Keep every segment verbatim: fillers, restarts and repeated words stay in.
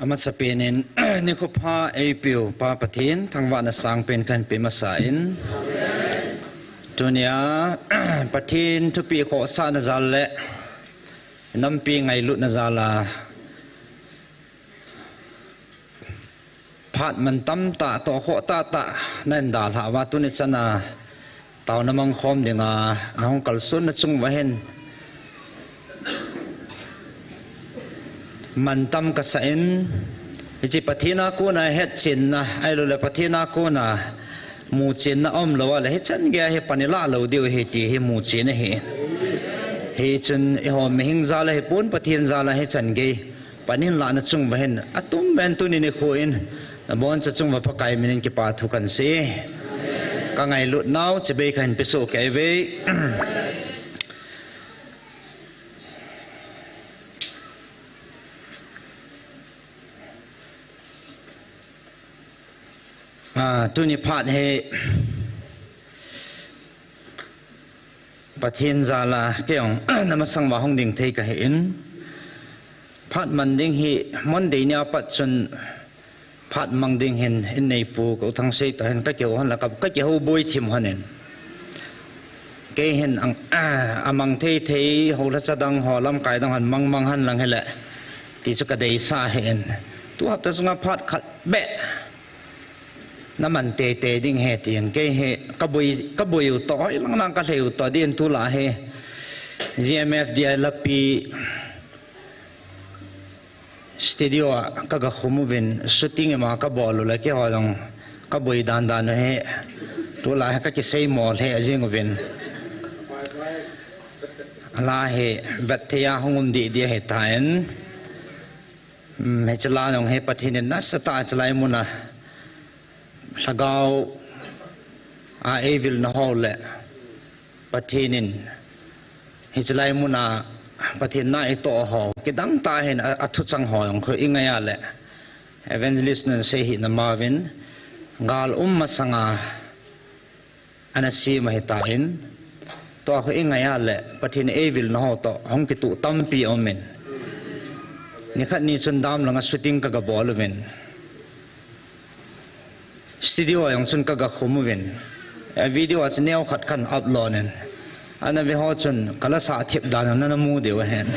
Amasapen in, nikho pha eipeu Pa Pathen thangvahna sangpen kahin pe masa in, tunia Pathen thupeh khohsahna jal le nampi ngailutna jal a phat mantam tah, tohkhoh tahtah nahin dalhah uva, tuni chana taona mangkhom dinga nahung kalsonna chung uva hin mantam kasah in, hiche Pathen a kona hetchenna, ahiloule Pathen a kona muchenna aumlou a le hichan geiya hi pan ilah lou diu ahi ti hi muchen ahi. Hichun eiho mihing jal a hipon, Pathen jal a hichan gei pan hinlahna chung uva hin atum pen tuni nikho in naboncha chung uva Pakai min in kipa thu kahin sei. Kangailut nau chibai kahin pesoh kei uve. Ah, tuni phat hi Pathen jal a kei jong namasang uva hung ding thei kahi in, phat man ding hi Monday nia pat chun phat mang ding hin inneipu ka U Thangsei toh hin kakihou hon le ka, kakihou boi thim hon in, kei hin ang, amang thei thei houlhacha dang ho, lamkai dang hon mang mang hen lang hile ti chu kadeisah ahi in, tu hapta sunga phat khat beh naman teitei ding ahi tin, kei hi kaboi, kaboi u toh, hoilang lang kalhei u toh din, tulai hi G M F D I Lapi studio a kagakhum uvin, shooting ima kabol u le keiho jong kaboi dan dan u hi, tulai hi kakiseimo lheh jeng uvin, ala hi vet thei a hung um didi ahitan, hiche la jong hi Pathen in nasatah a hiche lai muna lhagao a eivilna ho le Pathen in hiche lai muna Pathen na itoh ho, kidang tah hin a, athuchang ho jong khu ingai a le Evangelist nun sei hihna ma uvin, gal um masanga ana sem ahitan, tua khu ingai a le Pathen eivilna ho toh hung kituh tampi aumin, nikhat ni chun dam langa shooting kagabol uvin, studio a jong chun kagakhum uvin, video a chu neokhat kahin upload in, ana veho chun kalasah thip dan nana mu diu ahin.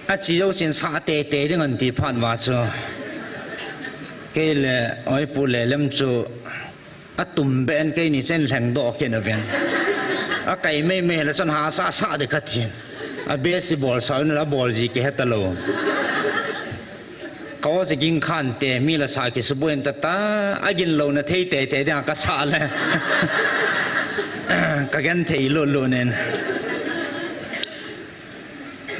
Ache jousen sah teitei ding anti phat uva chu, kei le oipu Lelem chu atumbeh in keini chen lhengdoh kit uvin, akai meimei hile chun hahsa sah ding katin, a bass ibolsah uvin le abol ji kihe talou. Ka-o chu gingkhan te, mi lasa kisuboi in tata, aginlouna thei teitei dinga kasah le kagenthei lutlut in,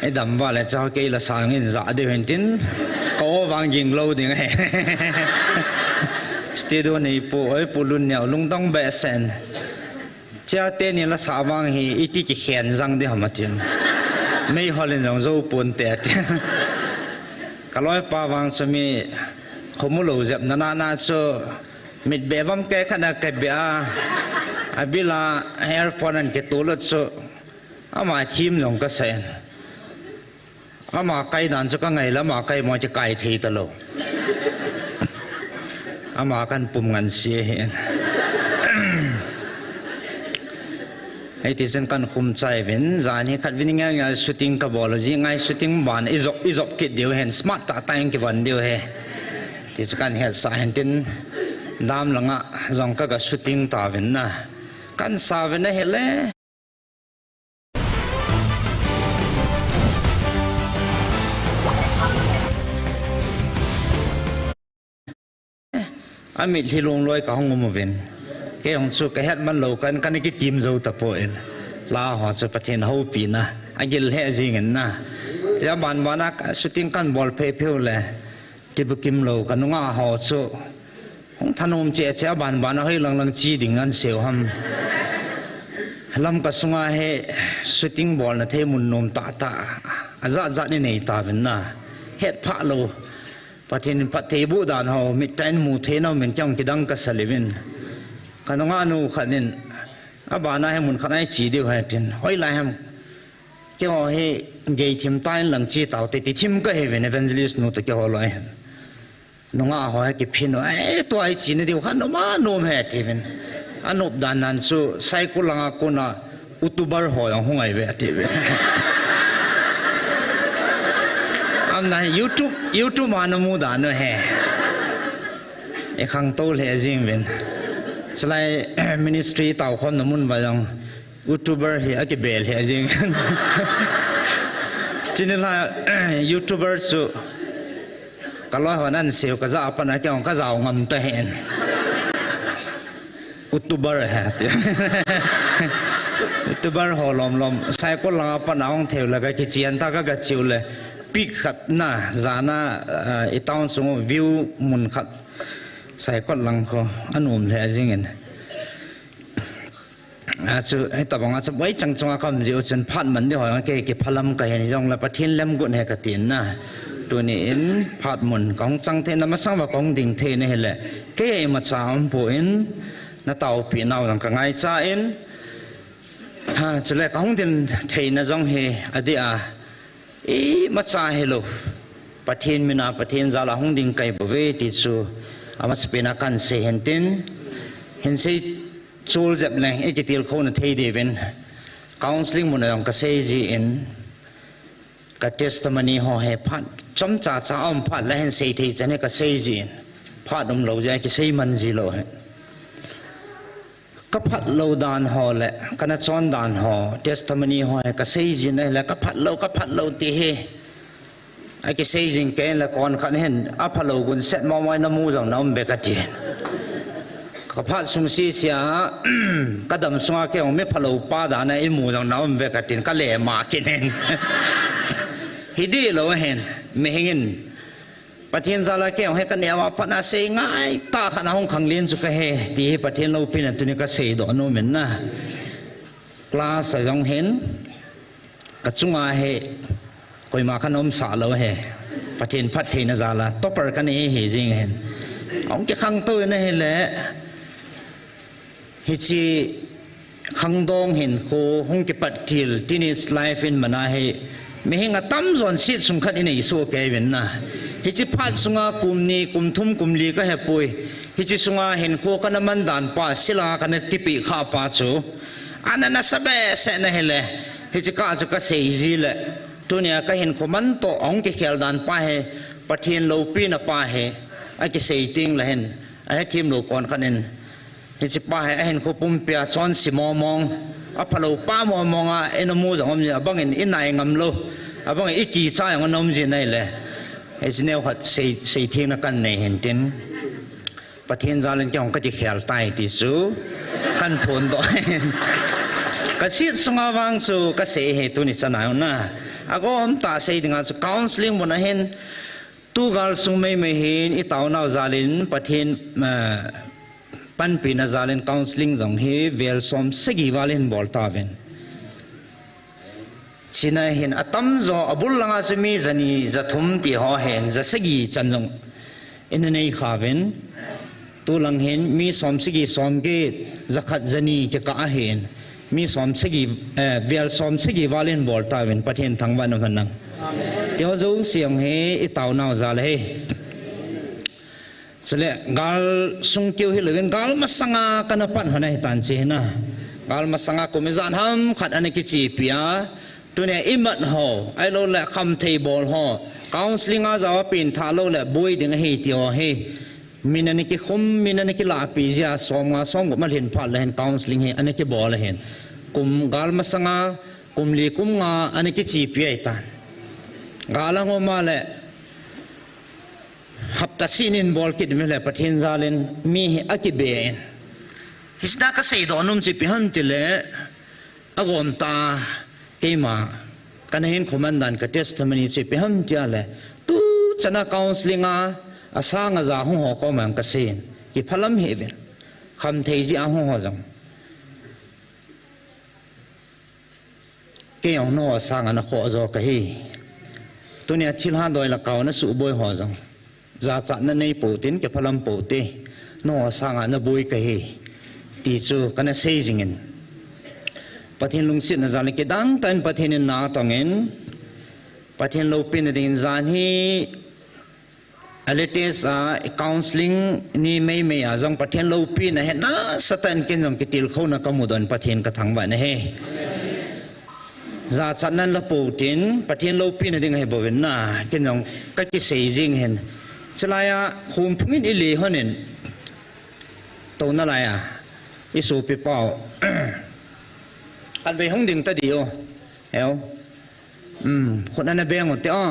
idam uva le chu kei lasa ngin jah diu hintin, ka-o vang ginglou ding ahi. Studio neipu oipu Lunneo lungdong behseh in, chair teni lasah vang hi iti kikhen jang ding ham atin, meihol in jong jou ponte atin. Kaloipa vang chu mi khomu lou jep nana chu mitbeh vam kei khat a kabeh a, abil a earphone ahin kitolut chu, ama thim jong kasah in, ama kai dan chu kangai le ama kai mo kikai thei talou, ama kahin pum ngansi ahin. Hiti chun kahin khum chai uvin, jan hi khatvei ngel ngel shooting kabol u, jingai shooting ban ijop, ijop kit diu ahin, smart tahtah in kivon diu ahi ti chu kahin hetsah hintin, dam langa jong kaga shooting tauvin na, kahin sa uvin ahile. Amitlhi lungloi kahung um uvin, kei jong chu kahet man lou kan, kana kitim jou tapon, la ho chu Pathen houpina agil lheh jengin na, tia ban bana shooting kahin bol phei phei u le, tibukim lou kanungah ho chu hung thanom cheh cheh a, ban bana hoilang lang che ding ahin seiu ham. Lamka sunga hi shooting bolna thei mun nom tahtah ajat jat inei tauvin na, hetphah lou, Pathen in phattheiboh dan ho mittah in mu thei nau min kei jong kidang kasa lheh uvin, kanungah nu khat in Abana hi mun khat a iche diu ahi tin. Hoilai ham. Keiho hi gei thim tah in lang che taute ti thim kahi uvin evangelist nu toh keiho loi hin. Nungah ho hi kiphin u, "Eh, tua iche na diu khat nom a nom e," ati uvin. Anop dan nan chu, Saikul langa kona YouTuber ho jong hung ahi uve, ati uve. Amna YouTube, YouTube a namu dan u ahi. Ikhangtou lheh jing uvin. Chulai ministry tao khomna mun uva jong YouTuber hi akibel lheh jing. Chuni la, YouTuber chu kaloi hon ahin seiyu, kajah a pat a kei jong kajao ngam tahih in. YouTuber ahi ati. YouTuber ho lom lom. Saikul langa pat a hung theiyu le kakichen ta, ka, kache u le. Peak khat na, jana, eh, i town sung u view mun khat. Saikul lang kho, anom lheh jing in. Achu, hitabang a chu boi chang chunga kaum jeh u chun phat man ding ho jong kei kiphalam kahin, hijongle Pathen lemgotna ahi kati na. Tuni in phat mun kahung chang theina masang uva kahung ding theina hile, kei a imacha aumpoi, nataopi nau jong kangaicha in. Ha, chule kahung ding theina jong hi adeh a, imacha hilou, Pathen mina, Pathen jal a hung ding kahi bouve ti chu amasapen a kahin sei hin tin, hin sei chul jep leng ikitilkhouna thei diuvin, counselling mun a jong kasei jin, ka testimony ho hi phat chomcha cha aum phat le hin sei thei chan hi kasei jin, phat umlou jeh a kisei man jilou hi. Kaphatlou dan ho le, kana chon dan ho, testimony ho hi kasei jin ahile, kaphatlou, kaphatlou ti hi akisei jing kei le, konkhat hin aphalou gunset momo namu jong naum ve kati. Kaphat sung sese a, kadam sunga kei jong mi phalou pa dan a imu jong naum ve katin, kalema kit in. Hi dihlou ahin, mihing in Pathen jal a kei jong hi kaneo a pat a sei ngai tah khat a hung khanglen chu kahi ti hi Pathen loupina tuni kaseidoh nom in na. Class a jong hin, kachunga hi koima kana umsah lou hi. Pathen phattheina jal a topper kana hi hi jing hin. Ahung kikhangtou in ahile, hiche khangdong hinkho hung kipat til, teenage life in mana hi, mihing atamjon set sung khat inei soh kei uvin na. Hiche phat sunga kum ni, kum thum, kum li kahepoi. Hiche sunga hinkho kana man dan pa, sil a kana kipeh kha pa chu, ana nasa behseh na hile, hiche kah chu kasei ji le, tunia kahinkho man toh ahung kikhel dan pa hi, Pathen loupina pa hi akisei tengle hin, ahethem lou konkhat in, hiche pa hi ahinkho pumpia chonse momong, aphalou pa momong a inamu jong um ji, abangin inai ngam lou, abangin ikicha jong ana um ji nahile, hiche neokhat sei, seithengna kanei hin tin. Pathen jal in kei jong kakikhel tai ti chu kahin phondoh. Kaset sunga vang chu kasei hi tuni chana na. Agom tah sei dinga chu counselling mun a hin, tu gal sung meimei hin itaonau jal in Pathen, eh, panpina jal in counselling jong hi vel som sagi val in bol tauvin. Chuna hin atamjo, abul langa chu mi jani, jathum ti ho hin, jasagi chan jong ina nei kha uvin. Tulang hin mi som sagi, somget, jakhat, jani kikah ahin, mi som sagi, eh, vel som sagi val in bol tauvin, Pathen thangvahna um hen lang. Tiho jouse jong hi itaonau jal ahi. Chule, gal sung keu hilouvin, gal masanga kana pan hon ahitan chu hina. Gal masanga kum ijat ham khat ana kichepi a, tunia imat ho, ahilouleh khamthei bol ho, counselling a jao a pengthah louleh boi ding ahi ti ho hi, min ana kikhum, min ana kilahpeh jia, somnga somgup alhin phat le hin counselling hi ana kibol ahin. Kum gal masanga, kum li kum nga ana kichepi ahitan. Gal ahung um a le, hapta seh nin bol kit uvin le Pathen jal in mi hi akibe in. Hichea kaseidoh nom chu ipi ham tile, agom tah a keima kana hinkho man dan ka testimony chu ipi ham tile, tu chana counselling a, asang aja hung ho koma kasei in, kiphalam hih uvin. Khamthei jeh a hung ho jong, kei jong nangho sanga nakhoh jo kahi. Tunia thilha doi le kau nasuhboi ho jong, jachatna nei pou tin, kiphalam pou te. Nangho sanga naboi kahi, ti chu kana sei jingin. Pathen lungsetna jal in kidang tah in Pathen in na tong in, Pathen loupina dingin jan hi a latest a counseling ni meimei a jong Pathen loupina hi nasatah in ken jong kitilkhouna kamu doh in Pathen kathangvah in ahi. Jachatnan la pou tin, Pathen loupina ding ahi bouvin na, ken jong kakisei jing hin. Chulai a, khumphung in ile hon in, touna lai a, i sopi pau. Khatvei hung ding ta di o. Heu. Um, khut ana beng u te o.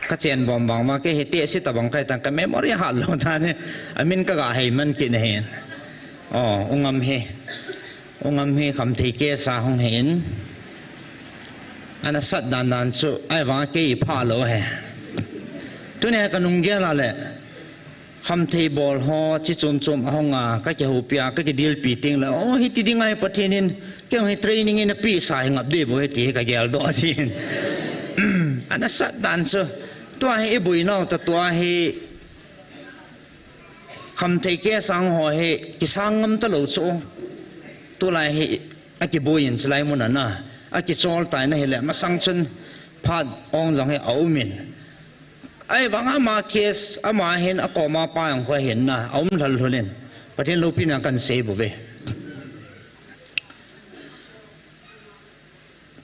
Kachen bom bang ma, kei hi teh si tabang kai tan, ka memory hat lou ta ne. Amin kaga hei man kit na hin. O, u ngam hi. U ngam hi Khamthei kesa hung hin. Ana sat dan dan chu, ahivang kei pha lou hi. Tuni ka nung gel a le. Khamthei bol ho, chi chom chom ahung a, kakihoupi a, kakidilpi teng le. O, hiti ding ahi Pathen in, kei hi training in apeh sa hi ngap deh bou hi ti hi kagel doh asin. Ana sat dan chu. Tua hi i boinau ta tua hi. Khamthei kesa ho hi kisang ngam talou chu. Tulai hi akiboi in chulai mun a na. Akichol tai na hile masang chun phat ong jong hi aum in. Ahivang ama case, ama hin akoma pa jong khu ahin na, aum lhal lhon in. Pathen loupina kan sei bou ve.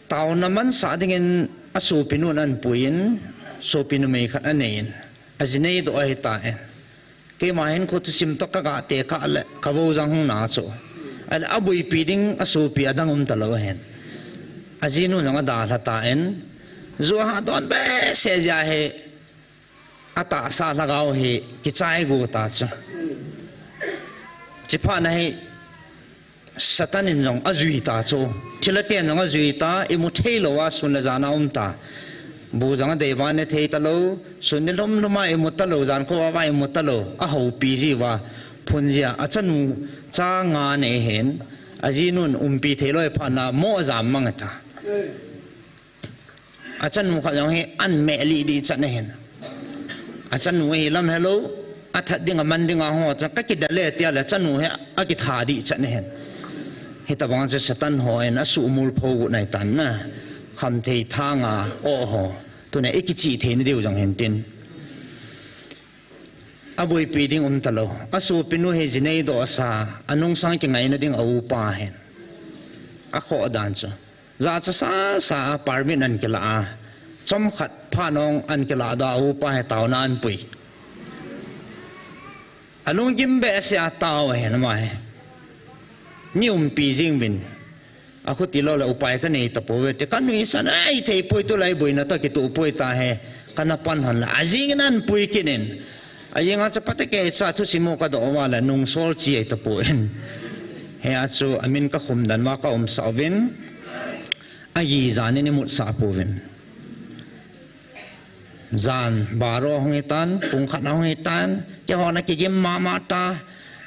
Taona mansah dingin a sopinu in ahin pui in, sopi numei khat anei in, a ji nei doh ahi tan. Keima hin khu thusim toh kaga tekah le, ka vo jang hung na chu. Ahile a boipi ding a sopi adang um talou ahin. A jinu jong adalha tan, ju aha don behseh jeh a hi, atahsa lhagao hi kichai gu ta chu. Chiphat na hi, Satan in jong ajui ta chu. Thilha ten jong ajui ta, imu thei lou a sun le jan a um ta. Bu jong adei ban ne thei talou, sun nilhum lhum a imu talou, jan kho a va imu talou, ahoupi ji uva, phun ji a, achanu cha nga nei hin, ajinun umpi thei lou phat na mo ajam mang ta. Achanu khat jong hi an meh lih dih chat na hin. Achanu hi lam helou, athat ding a man ding a ho, cha kakida le tia le achanu hi akitha dih chat na hin. Hitabang chu Satan ho in asuhmul pho gu nai tan na. Khamthei thang a o ho. Tuna i kichih thei na diu jong hin tin. A boipi ding um talou. A sopinu hi ji nei doh asa, anungsang kingaina ding a upa hin. A khoh dan chu. Jacha sasa a permit an kila a. Chomkhat phat nong an kila doh a upa hi taona an pui. Alunggim behseh a tao ahin ama hi. Ni umpi jing uvin. Akhuti lou le upai kanei tapou ve ti kanuisan a, ei thei poi tulai boina toh kitoh poi ta hi. Kana pan hon la. Ajing in an pui kit in. Ajing a chu pate kei cha thusim u kadoh uva le nungsol chi ahi tapon. Hia chu amin kakhum dan uva ka umsah uvin. Aji jan in imut sah pouvin. Jan baro hung hitan, pung khat hung hitan, keiho na kigim mama ta,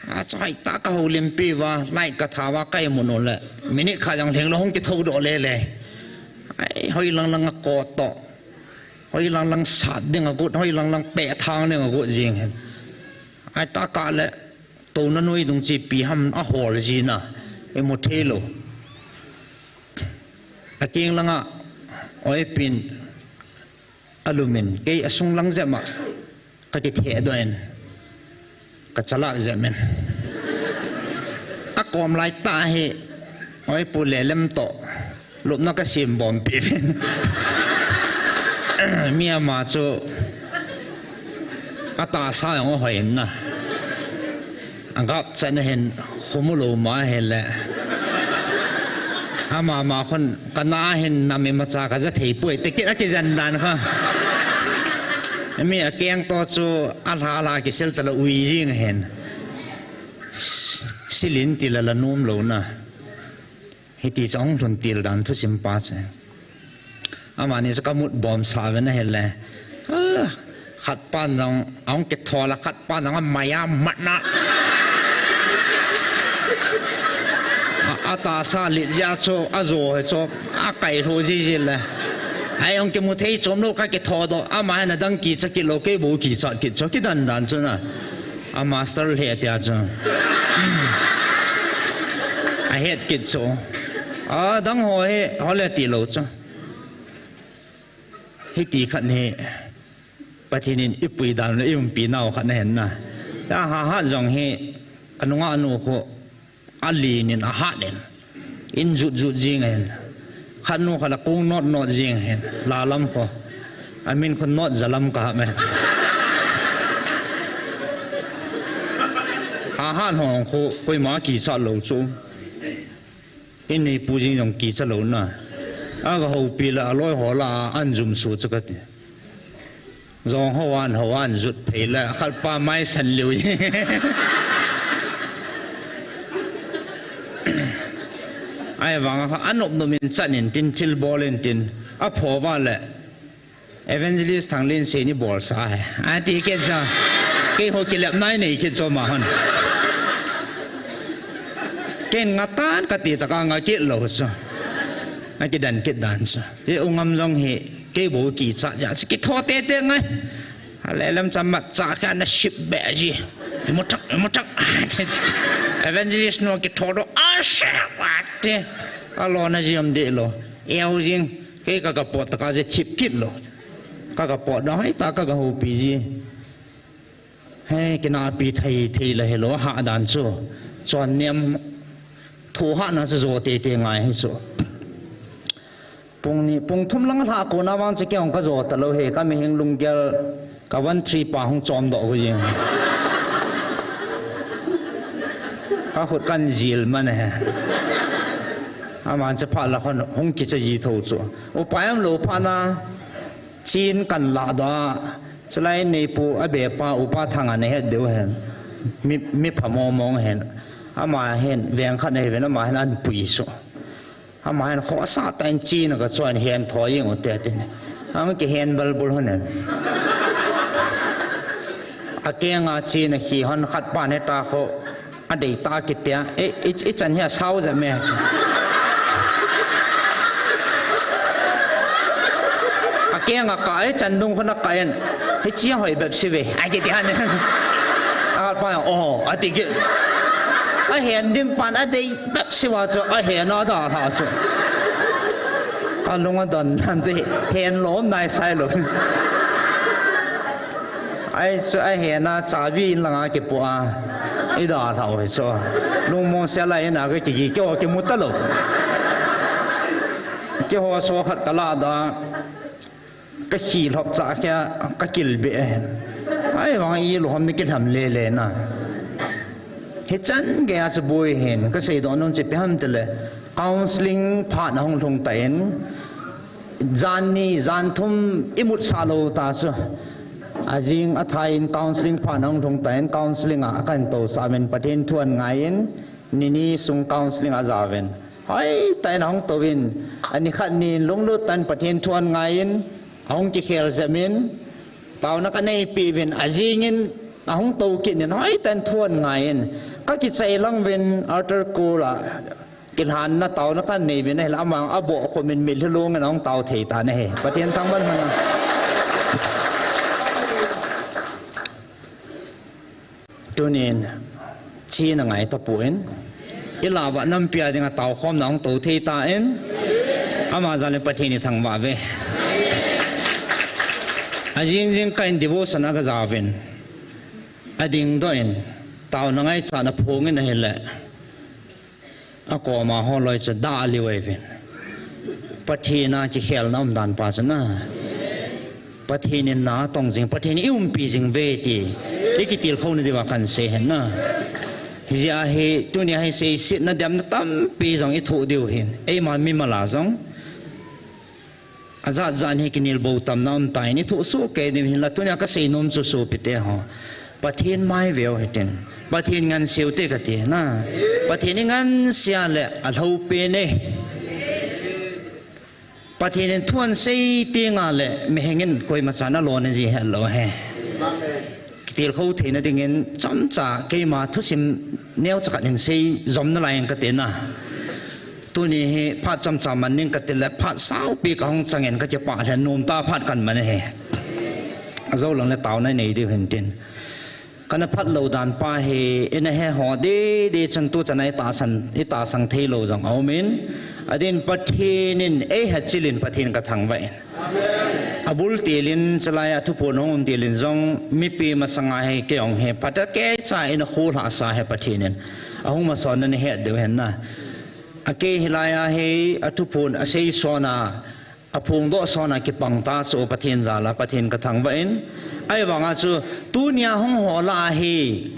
achai ta ka houlimpi uva, light katha uva ka imut u le, minute khat jong lhing lou hung kitho doh le le. Ai, hoi lang lang a kot toh. Hoi lang lang sat ding agot, hoi lang lang peh thang ding agot jing hin. Ai ta ka le, touna noi dung chi pi ham ahol ji na, imu thei lou. Akeng langa, oipin, alumin, kei asung lang jep a, kakitheh doh in, kachalak jep in. Akom lai ta hi, oipu le lem toh, lupna kasem bompi uvin. Mi ama chu, atahsa jong ahoi in na. Agap chan ahin, khumu lou ma ahile. Ama ma khun, kana hin nam imacha kaja thei poi, ti kit akijen dan kha. Mi akeng toh chu, alha alha kisil talou ui jing ahin. Silin ti la la nom lou na. Hiti chu ahung lhun til dan thusim pa chu. Amani chu kamut bom sa uvin ahile. Ah, khat pan jong, ahung kithol a khat pan jong amai a mat na. A, atahsa lit jeh a chu, ajo hi chu, akai lhu ji ji le. Ai ahung kimu thei chom lou kakitho doh, ama hin adang kicha kit lou, kei bou kicha kit chu, kidan dan chu na. A master lheh tia chu. A het kit chu. Adang ho hi hole ti lou chu. Hiti khat hi Pathen in ipui dan le iumpi nau khat ahin na. Ahahat jong hi kanunga nu khu alen in ahat in, in jut jut jing ahin. Khat nu khat a kong not not jing ahin. Lalam khu. Amin khu not jalam kaha me. Ahat ho khu koima kichat lou chu. In neipu jing jong kichat lou na. Aga houpi le aloi ho la a an jum su chu kati. Jong ho an ho an jut phei le khat pa mai san liu. Ai vang a anop nom in chan in tin thil bol in tin apho va le. Evangelist Thanglen se ni bol sa he. Ati kit sa. Kei ho kilep nai nei kit so ma hon. Ken ngatan kati taka nga kit lou so. Akidan kit dan so. Ti ungam jong hi kei bo kichat ja. Si kitho tete ngai. Ale lam cha mat cha kha na sip be ji. Mo thak, mo thak. Evangelist nu kitho do. A se wa te. Alo na ji am de lo. Eu jing. Kei ka ka pot taka je thip kit lo. Ka ka pot dong hai ta ka ka houpi ji. He, kinapi thei thei la helou ha dan chu. Chon nem thu ha na chu jo tete ngai hi chu. Pung ni, pung thum lang lha ko na vang chu kei ong ka jo ta lou he, ka mihing lunggel ka van three pa hung chom doh hu jing. Ka khut kan jil man he. Aman chu pha la khon hung kicha ji tho chu. Upai um lou pha na chin kan la da. Chulai neipu a be pa upa thang a na het deu hen. Mi, mi pha mo mong hen. Ama hen veng khat na he ven ama hen an pui su. Ama hen khosa ta in chin ka chuan hen tho ying u te tin. Ang ki hen bal bul hon hen. A kenga chin a khi hon khat pa ne ta kho. A dei ta kit tia, e, i, i chan hi a sau ja me. A kenga ka, e chan dung khona ka en. Hi chi hoi bep si ve. A kiti han. A pa, oh, a ti ki. A hen dim pan a dei bep si wa chu, a hen a da ha chu. Ka lung a don nan chi hen lom nai sai lo. Ai chu a hena chabi in langa kipu a. I da thau hi chu. Lungmong sia lai in a ka kiki kyo kimu ta lo. Keiho so khat ka la da. Ka khi lhop cha kya ka kil be hen. Ai vang i lu hom ni kil ham le le na. Hi chan ge a chu boi hen ka sei do nom chi pe ham te le. Counseling pha na hong lhung ta in. Jan ni, jan thum i mut sa lo ta chu. A jing a thai in counseling pha nang lhung ta in counseling a kan to sa ven Pathen thu an ngai in ni ni sung counseling a ja ven. Hoi ta in hong to vin a ni khat ni lunglut tan Pathen thu an ngai in a hong ki khel jep in tauna ka nei pi vin a jing in a hong to kit in hoi ta in thu an ngai in ka ki chai lang vin altar call a Kilhan na tao na kan nei vin a hila amang a bo ko min mit hilung na ong tao thei ta na he. Pathian thangvah man. Tunin chi na ngai ta pu in. I la va nampi a ding a tao khom na ong to thei ta in. Ama jal in Pathian i thangvah ve. A jing jing ka in devotion a ka ja vin. A ding do in. Tao na ngai cha na phung in a hile. A koma holoi chu da liu ei vin. Pathian a kikhelna um dan pa chu na. Pathian in na tong jing, Pathian i umpi jing ve ti. I kitilkhou na diu a kan sei hen na. Hijeh a hi, tuni a hi seiset na dem na tampi jong i thoh diu hin. Eima mimal a jong. A jat jat hi kinel bou tam na um tai, ni thu su ke dim hin la tunia ka sei nom chu sopi te ho. Pathian mai veu hitin. Pathian ngansiu te ka ti na. Pathian i ngansia le a lhou pe ne. Pathian in thuan sei ti nga le mi hengin koima chan a lo ne ji he lo he. Kitilkhou theina dingin chomcha keima thusim neo chakat in sei jom na lai ka ti na. Tuni hi phat chomcha man ning ka ti le phat saupi ka hung chang in ka kipah le nom ta phat kan man he. A jo lang le tao nai nei diu hin tin. Kana phat lou dan pa hi, ina he ho didi chun tu chan a i tahsan, i tahsan thei lou jong a um in. Adin Pathen in ei hechil in Pathen ka thangvah in. Abul til in chalai a thuphon hung um til in jong mipi masanga hi kei jong hi phat a kei cha ina khol hahsa hi Pathen in. Ahung mason na ni het deu hen na. A kei hilai a hi a thuphon a sei son a, a phongdoh son a kipang ta chu Pathen jal a Pathen ka thangvah in. Ahivang a chu tunia hung ho lah a hi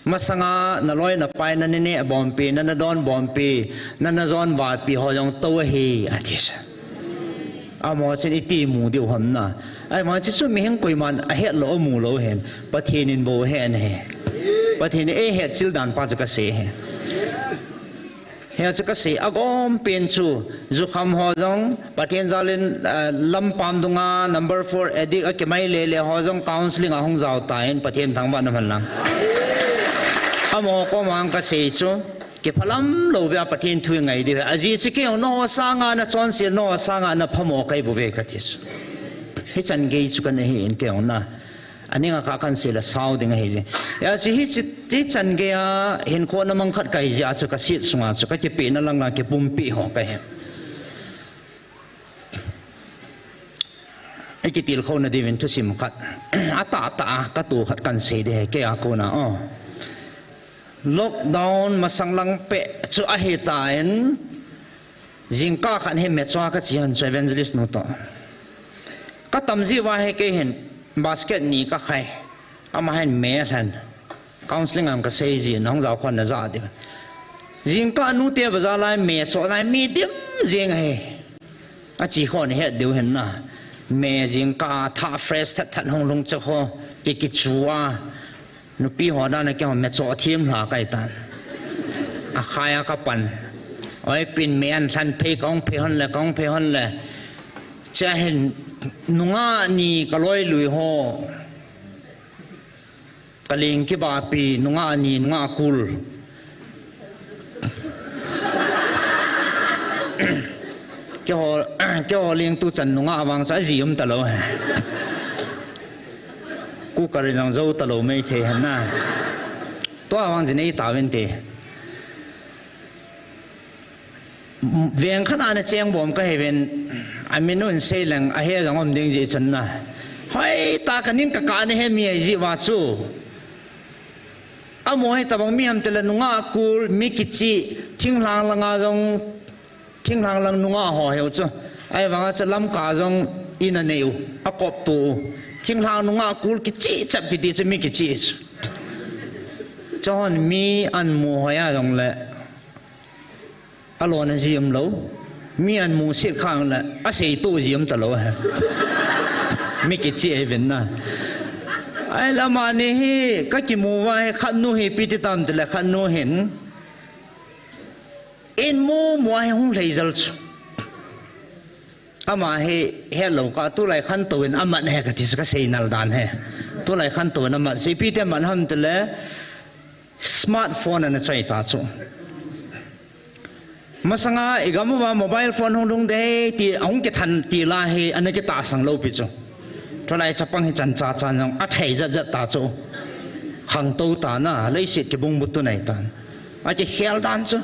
masanga na loi na pai na ni neh bompi, na na don bompi, na na jon vapi ho jong tou ahi, ati sa. Amaho chun iti mu diu ham na. Ahivang a chu chu mihem koiman a het lou a mu lou hen. Pathen in bou a he na he. Pathen in ei hechil dan pa chu ka sei he. Hia chu ka sei a gom pen chu, jukham ho jong, Pathen jal in, ah, lampam dunga number four addict a kimai lele ho jong counseling a hung jao ta in Pathen thangvah na man lang. Amaho koma ka sei chu, kiphalam lou beh a Pathen thu i ngai diu. Ajeh chu kei jong nangho sanga na chonset, nangho sanga na phamo ka hi bou ve ka ti chu. Hichan gei chu kana hi in kei jong na. Aning a ka kan sei le sao ding ahi jeh. Hia chu hichi, hichan gei a hinkho na mang khat ka hi jeh a chu ka sit sunga chu ka kipehna lang a kipumpi ho ka hi. I kitilkhou na diuvin thusim khat. A tahtah a ka to khat kan sei ding ahi kei a kona, oh. Lockdown masang lang peh chu ahi ta in, jingkah khat hi me cho a ka che hon chu evangelist nu toh. Ka tam jeh uva hi kei hin basket ni ka khai. Ama hin me a lhen. Counseling a ka sei jin, hung jao khon na ja diu. Jingkah nute bazar lai me cho lai mi dim jing ahi. A che khon het diu hen na. Me jingkah a thah fresh that that hung lhung che ho. Ki kichu a. Nupi ho dan a kei ho me cho thim lha kai tan. A khai a ka pan. Oi pin me an lhan phei kong phei hon le, kong phei hon le. Chia hin nungah ni ka loi lui ho. Ka ling kibapi, nungah ni, nungah kul. Keiho, keiho ling tu chan nungah vang chu aji um talou he. Ku ka ri jong jou talou mai thei hen na. Tua vang jin ei tauvin te. Veng khat a na cheng bom ka hi uvin, a min un sei leng a he jong um ding jeh chun na. Hoi ta ka ning ka kah na he mi ahi jeh uva chu. Amaho hi tabang mi ham tile nungah kul, mi kichih, thinglhang langa jong, thinglhang lang nungah ho heu chu. Ahivang a chu Lamka jong in a nei u, a kop to u. Thinglhang nungah kul kichih chap kiti chu mi kichih chu. Chun mi an mu hoi a jong le. A lona ji um lou. Mi an mu sit khang le, a sei to ji um talou he. Mi kichih ahi uvin na. Ahile amani hi, ka kimu uva hi, khat nu hi, ipi ti tam tile, khat nu hin. In mu mu a hi hung lhei jal chu. Ama hi, helou ka, tulai khantou in amat he ka ti chu ka sei nal dan he. Tulai khantou in amat, ipi ti amat ham tile, smartphone ana choi ta chu. Masanga i gam uva mobile phone hung lhung ding ti ahung kithan til a hi ana kitahsan lou pi chu. Tulai chapang hi chan cha chan jong a thei jat jat ta chu. Khangtou ta na, leiset kibung but tu nei tan. A kikhel dan chu.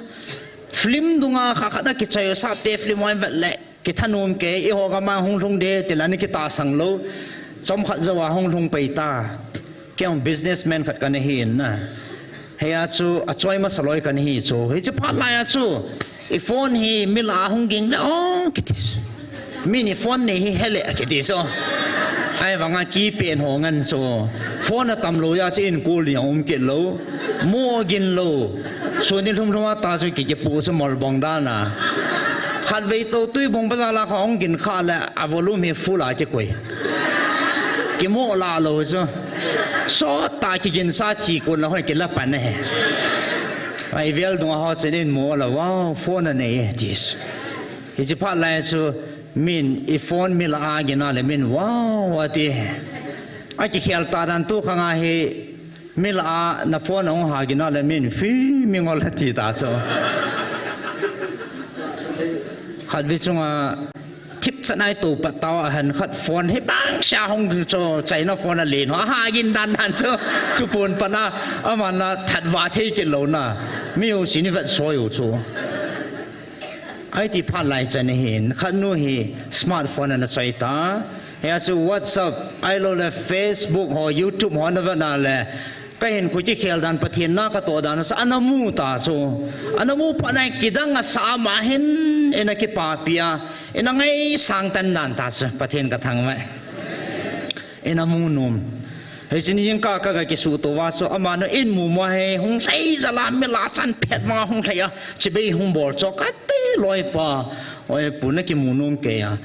Film dunga kha khat a kichoi u sap te film hoi vet le. Kithanom kei, eiho gam a hung lhung ding, tile ana kitahsan lou. Chomkhat jou a hung lhung pai ta. Kei jong businessman khat kana hi in na. Hia chu, a choi masa loi kana hi chu. Hiche phat lai a chu. I phone hi mi lah a hung ging le, oh, kiti. Min i phone nei hi he le, kiti chu. Ahivang a kipen ho ngen chu. Phone a tam lou a chu in kul ni a um kit lou. Mo gin lou. Sun ni lhum lhum a ta chu ki kipu chu mol bong dan a. Khatvei tou tui bong bazar la kha hung gin kha le a volume hi full a kikoi. Kimo la lou chu. Sot ta kigin sa chi kun la hoi kila pan he. Ai vel dung a ho chen in mo la wow phone a nei he tis. Hiche phat lai chu min i phone mi lah a gin a le min wow ati. A kikhel ta dan tu khang a hi Mi lah a na phone hung ha gin a le min fi mi ngol a ti ta chu. Khatvei chunga Thip chan ai to pat tao a han khat phone hi bang sha hong chu China phone a len ho. Aha gin dan dan chu. Chu pon pana aman la that va thei kit lo na. Mi u si ni vet soi u chu. Ai ti phat lai chan hin khat nu hi smartphone ana choi ta. Hia chu WhatsApp, ai lo le Facebook ho, YouTube ho na va na le. Ka hin khu kikhel dan Pathen na ka to dan sa ana mu ta chu. Ana mu phat nai kidang a sa ma hin ina kipapi a. Ina ngai sang tan dan ta chu Pathen ka thangvah. Ina mu nom. Hei sin jing ka ka ga kisu to va chu ama no in mu mo he hung sei jala mi la chan phet ma hung sei a. Chibai hung bol chu ka te loi pa. Oi pu na ki mu nom ke a.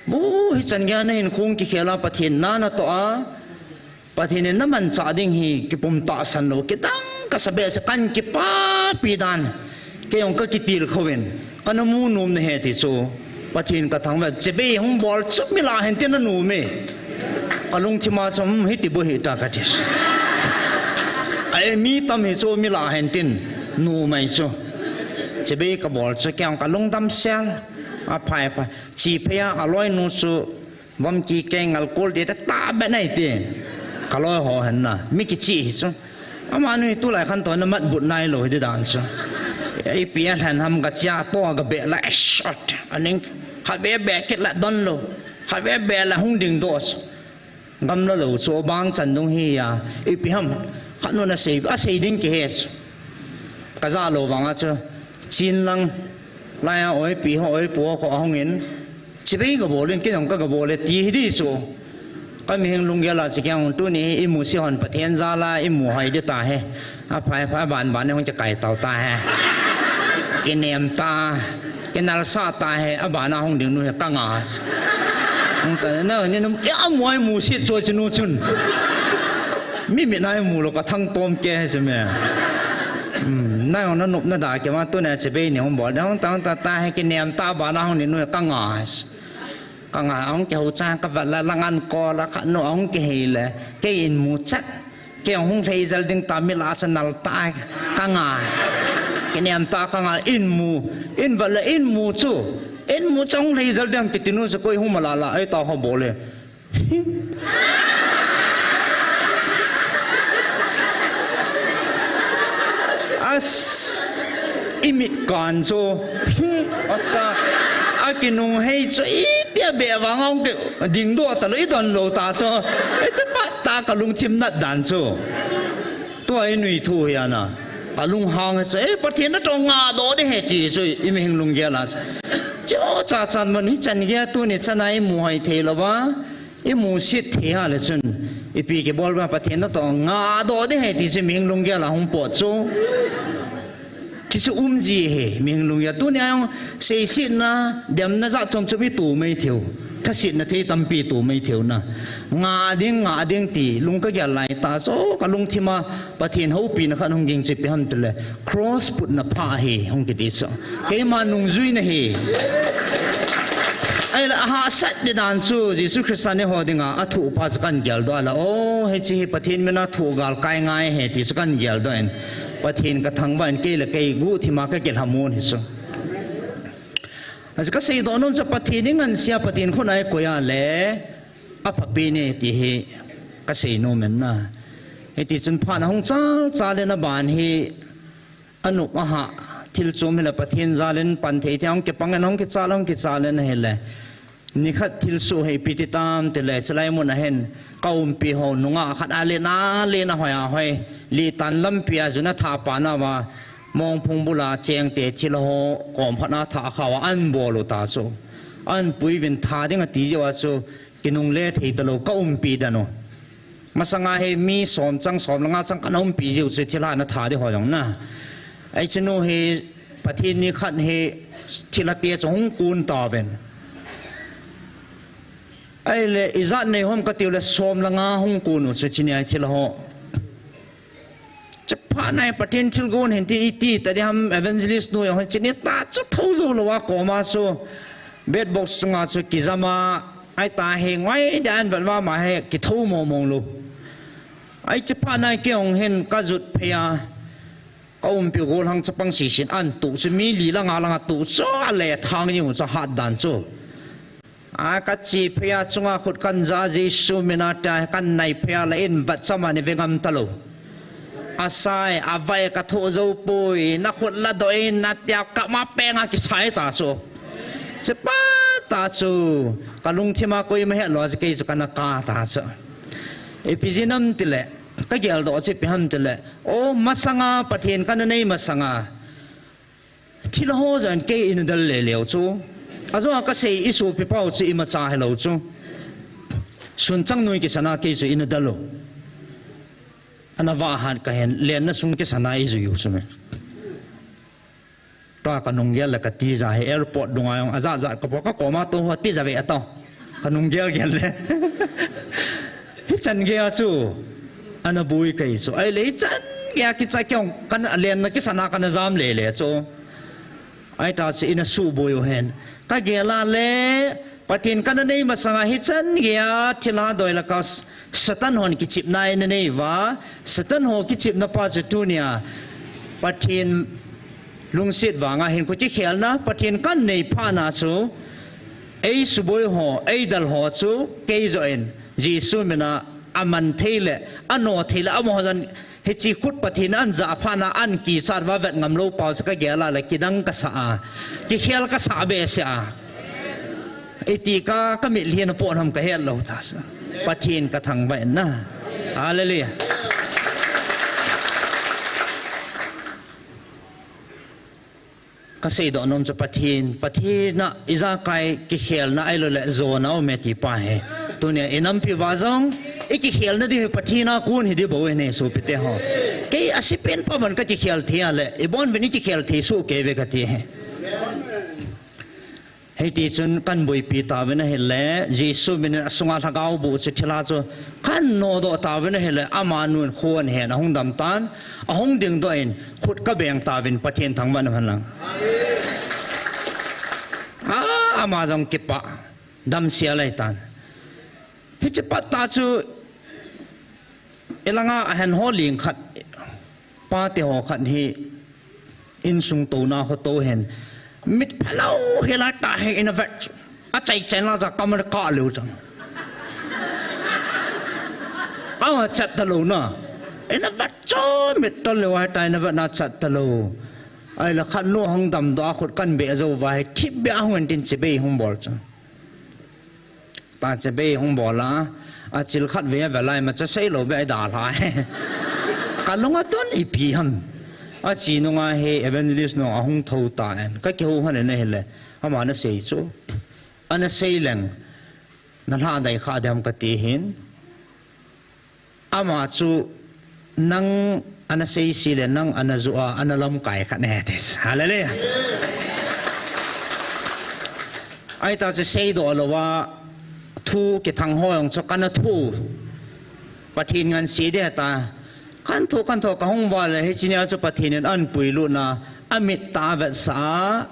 Bu hi chan gya na hin khung kikhel a Pathen na na to a. Pathen in na manchah ding hi kipum tahsan lo, kidang ka sa behseh kan kipapi dan. Kei jong ka kitil khou in, ka na mu nom na he ti chu. Pathen ka thangvah, chibai hung bol chu mi la hen tin na nom e. Ka lungthim a chu, um, hiti bu hi ta ka ti. Ai mi tam hi chu mi la hen tin nom mai chu. Chibai ka bol chu kei jong ka lungdam sel. A phai phai. Chi phei a, a loi nu chu Vam ki kei ngal kol de ta ta be nai te. Ka loi ho hen na. Mi kichi hi chu. Ama nu hi tulai khan to na mat but nai lo hi di dan chu. Ipi a lhan ham ka chia to ka be la shot. Aning kha be be kit la don lo. Kha be be la hung ding do chu. Gam la lo chu bang chan dung hi ya. Ipi ham. Kha nu na sei, a sei ding ki he chu. Ka ja lo vang a chu. Chin lang. Lai a oi pi ho oi pu ho ko hung in. Chibai ka bol in kei jong ka ga bol e ti hi di chu. Ka mihing lunggel a chi kei jong tuni hi i mu si hon Pathen jal a i mu hoi di ta he. A phai phai ban ban hung chi kai tau ta he. Kinem ta. Kinal sa ta he. A ban a hung ding nu he ka nga. Hung ta na ni num kei a mu ai mu si chu chi nu chun. Mi mi nai mu lo ka thang tom ke he chi me. Hmm, nai hung na nup na da ke ma tu na chibai ni hung bol. Hung ta hung ta ta he kinem ta ban a hung ni nu he ka nga. Ka nga ong ke ho chang ka vat la lang an ko la kha no ong ke hei le. Ke in mu chat. Ke hung lei jal ding ta mi la sa nal ta ka nga. Ke niam ta ka nga in mu. In vat la in mu chu. In mu chong lei jal ding ke tinu sa koi hung ma la la ai ta ho bol e. As i mit kan chu. Ata a kinung hei chu i tia be vang ong ke ding do ta lo i don lo ta chu. E chu pat ta ka lungthim nat dan chu. Tua i nui thu hi ana. Ka lung hang chu e Pathen na to nga do de he ti chu i mihing lunggel a chu. Chu cha chan man hi chan ge tuni chan a i mu hoi thei lo va. I mu sit thei ha le chun, ipi kibol ba Pathen na to nga do de he ti chu mihing lunggel a hung pot chu. Ti chu um ji he, mihing lunggel. Tuni a jong sei sit na, dem na ja chom chom i tu mai theu. Tha sit na thei tampi tu mai theu na. Nga ding, nga ding ti, lung ka gel lai ta chu, ka lungthim a, Pathen houpi na khan hung ging chi pi ham ti le. Cross put na pha hi, hung kiti chu. Keima nungjui na hi. Ai la ha sat de dan chu, Jesu Christa ni ho dinga, a thu pa chu kan gel do la. O, he chi hi Pathen mina thu gal kai ngai he ti chu kan gel do en. Pathen ka thangvah in kei le kei guhthima ka gel ha mun hi chu. Aji ka sei do nom chu Pathen in ngan sia Pathen khun ai koi a le. A phapi ni ti hi ka sei nom en na. Hiti chun phat na hung chal chal in a ban hi a nup a ha thil chom hi la Pathen jal in pan thei thei hung kipang in hung kichal hung kichal in hi le. Ni khat thil su hei pi ti tam ti le chilai mun a hin ka umpi ho nunga khat a le na le na hoi a hoi. Li tan lampi a juna tha pa na va mong phung bula cheng te thil ho kom khat na tha kha wa an bol u ta chu. An pui vin tha ding a ti jiu a chu. Kinung le thei ta lo ka umpi dan u. Masanga hi mi som chang som le nga chang kana umpi jiu chu thilha na tha di ho jong na. Ai chu nu hi Pathen ni khat hi thilha te chu hung kun ta ven. Ai le ijat nei hom ka tiu le som le nga hung kun u chu chini ai thilha ho. Chapha nai Pathen thilgon hin ti iti ta di ham evangelist nu jong hin chini ta chu tho zo lo a koma chu bed box chunga chu kijama ai ta he ngoi de an vel ma ma he kitho mo mong lo. Ai chapha nai ke ong hin ka jut phei a ka umpi gol hang chapang si sin an tu chu mi li langa langa tu chu a le thang ni u chu hat dan chu. A kache phei a chunga khut kanjah Jesu mina tia kanai phei a le in vat chama ni ve ngam talou. Asai, avai kathoh jou poi, nakhut ladoh in natia kama penga kisai ta chu. Chepa ta chu, kalungthima koima hetlou a chu kei chu kana kah ta chu. Ipi jeh ham tile, kageldoh chu ipi ham tile, o masanga, Pathen kana nei masanga. Thilha ho jong kei ina del lele u chu. Ajou a kasei isopi pau chu imacha helou chu. Sunchang noi kisana kei chu ina del u. Ana vahat kahen lenna sung kisana ijui u chu me. Tua kanung gel le kati ja hi airport dunga jong ajat jat kapo kakoma tou ho ti ja ve atao. Kanung gel gel le. Hichan gei a chu ana bui kei chu. Ahile hichan gei a kicha kei jong kana lenna kisana kana jam lele chu. Ahi ta chu ina suboi u hen. Kagel a le Pathen kana nei masanga hichan gei a thilha doi laka Satan hon kichepna ina nei uva. Satan ho kichepna pa chu tunia Pathen lungset vanga hinkho kikhelna, Pathen kana nei phat na chu, eisuboi ho, eidal ho chu, kei joh in, Jesu mina aman thei le, ano thei le, amaho jong hiche khut Pathen in anjah phat na, ana kichat uva vet ngam lou pau chu kagel a le, kidang kasa a, kikhel kasa behseh a. Iti ka, kamitlhi na pon ham kahet lou ta sa. Pathen kathangvah in na. Hallelujah. Kasei doh nom chu Pathen, Pathen a ijakai kikhelna ahilou le jona aume ti pa hi. Tunia inampi uva jong, ikikhelna ding hi Pathen a kon hi ding bou ahi ne sopite ho. Kei asepen pa man kakikhel thei a le, ibon uvin ikikhel thei soh kei uve kati hi. Hiti chun kana boipi tauvin ahile, Jesu min in asunga lhagao boh chu thilha chu kana nodoh tauvin ahile, amanun khon hen ahung dam tan, ahung dingdoh in khut kabeng tauvin Pathen thangvah in aman lang. A, ama jong kipah, damsel ahi tan. Hiche pat ta chu ilanga ahen ho ling khat, pate ho khat hi insung touna ho tou hen. Mit phalou hila ta hi ina vet. Achai chen la ja kamar ka leu chang. Ama chat talou na. Ina vet chu mit tol leu ahi ta ina vet na chat talou. Ahile khat nu hung damdoh a khut kana beh jou uva hi thipbeh a hung in tin chibai hung bol chu. Ta chibai hung bol a, achil khat ve ve lai ma cha seilou beh dalha. Kalung aton ipi ham. Achi nunga hi evangelist nu ahung thou tan. Kakihou hon in ahile. Ama ana sei chu. Ana sei leng. Na lhadai kha dem kati hin. Ama chu nang ana seise le nang ana joh a, ana lamkai khat ahi ati. Hallelujah. Ahi ta chu seidoh louva thu kithang ho jong chu kana thu. Pathen ngan sei ding ta. Kana thu, kana thu kahung val le hiche nia chu Pathen in ana puilut na. Amit tah a vetsah a,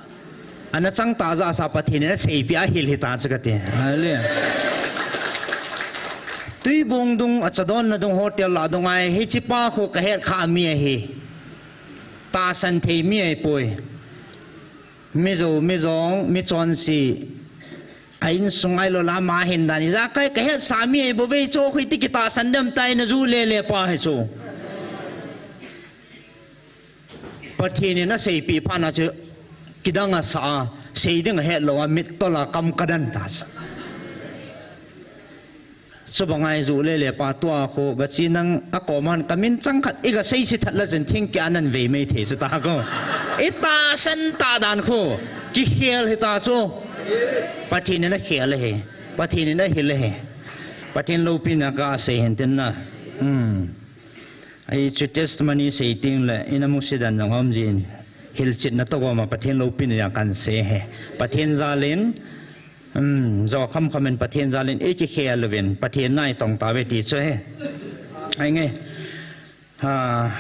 ana chang tah jeh a Pathen in aseipi a ahil hita chu kati. Hallelujah. Tuibong dung, achadonna dung, hotel lah dung ahi, hiche pa khu kahet kha mi ahi. Tahsan thei mi ahipoi. Mizo, mijong, michonse. A insung ahilou le ama hindan. Ijakai kahetsa mi ahi bou ve chu khu iti kitahsan dem tai na ju lele pa hi chu. Pathen in aseipeh phat na chu kidang asa a, sei ding ahet lou a, mittol a kam kadan ta sa. Chubang a iju lele pa tua khu, gachi nang akom a hin kamin chang khat, iga seise that la chun thing kia nan vei mai thei chu ta ko. Itahsan tah dan khu, kikhel hita chu. Pathen in akhel ahi. Pathen in ahil ahi. Pathen loupina kasei hin tin na. Hmm. Hichu testimony sei teng le, ina musit dan jong aum jin. Hilchetna toh gom a Pathen loupina jong kahin sei ahi. Pathen jal in, um, jo kham kham in Pathen jal in, ikikhel uvin, Pathen na itong tauve ti chu ahi. Ahi nge. Ha.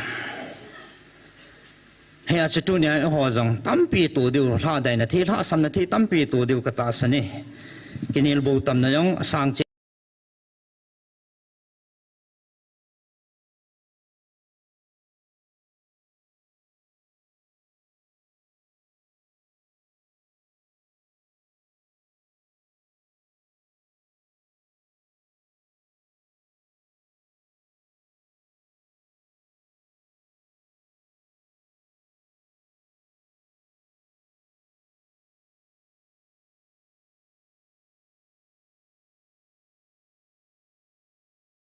Hia chu tunia eiho jong tampi to diu, lhadaina thei, lhahsamna thei tampi to diu katahsan e. Kinel bou tamna jong asang che.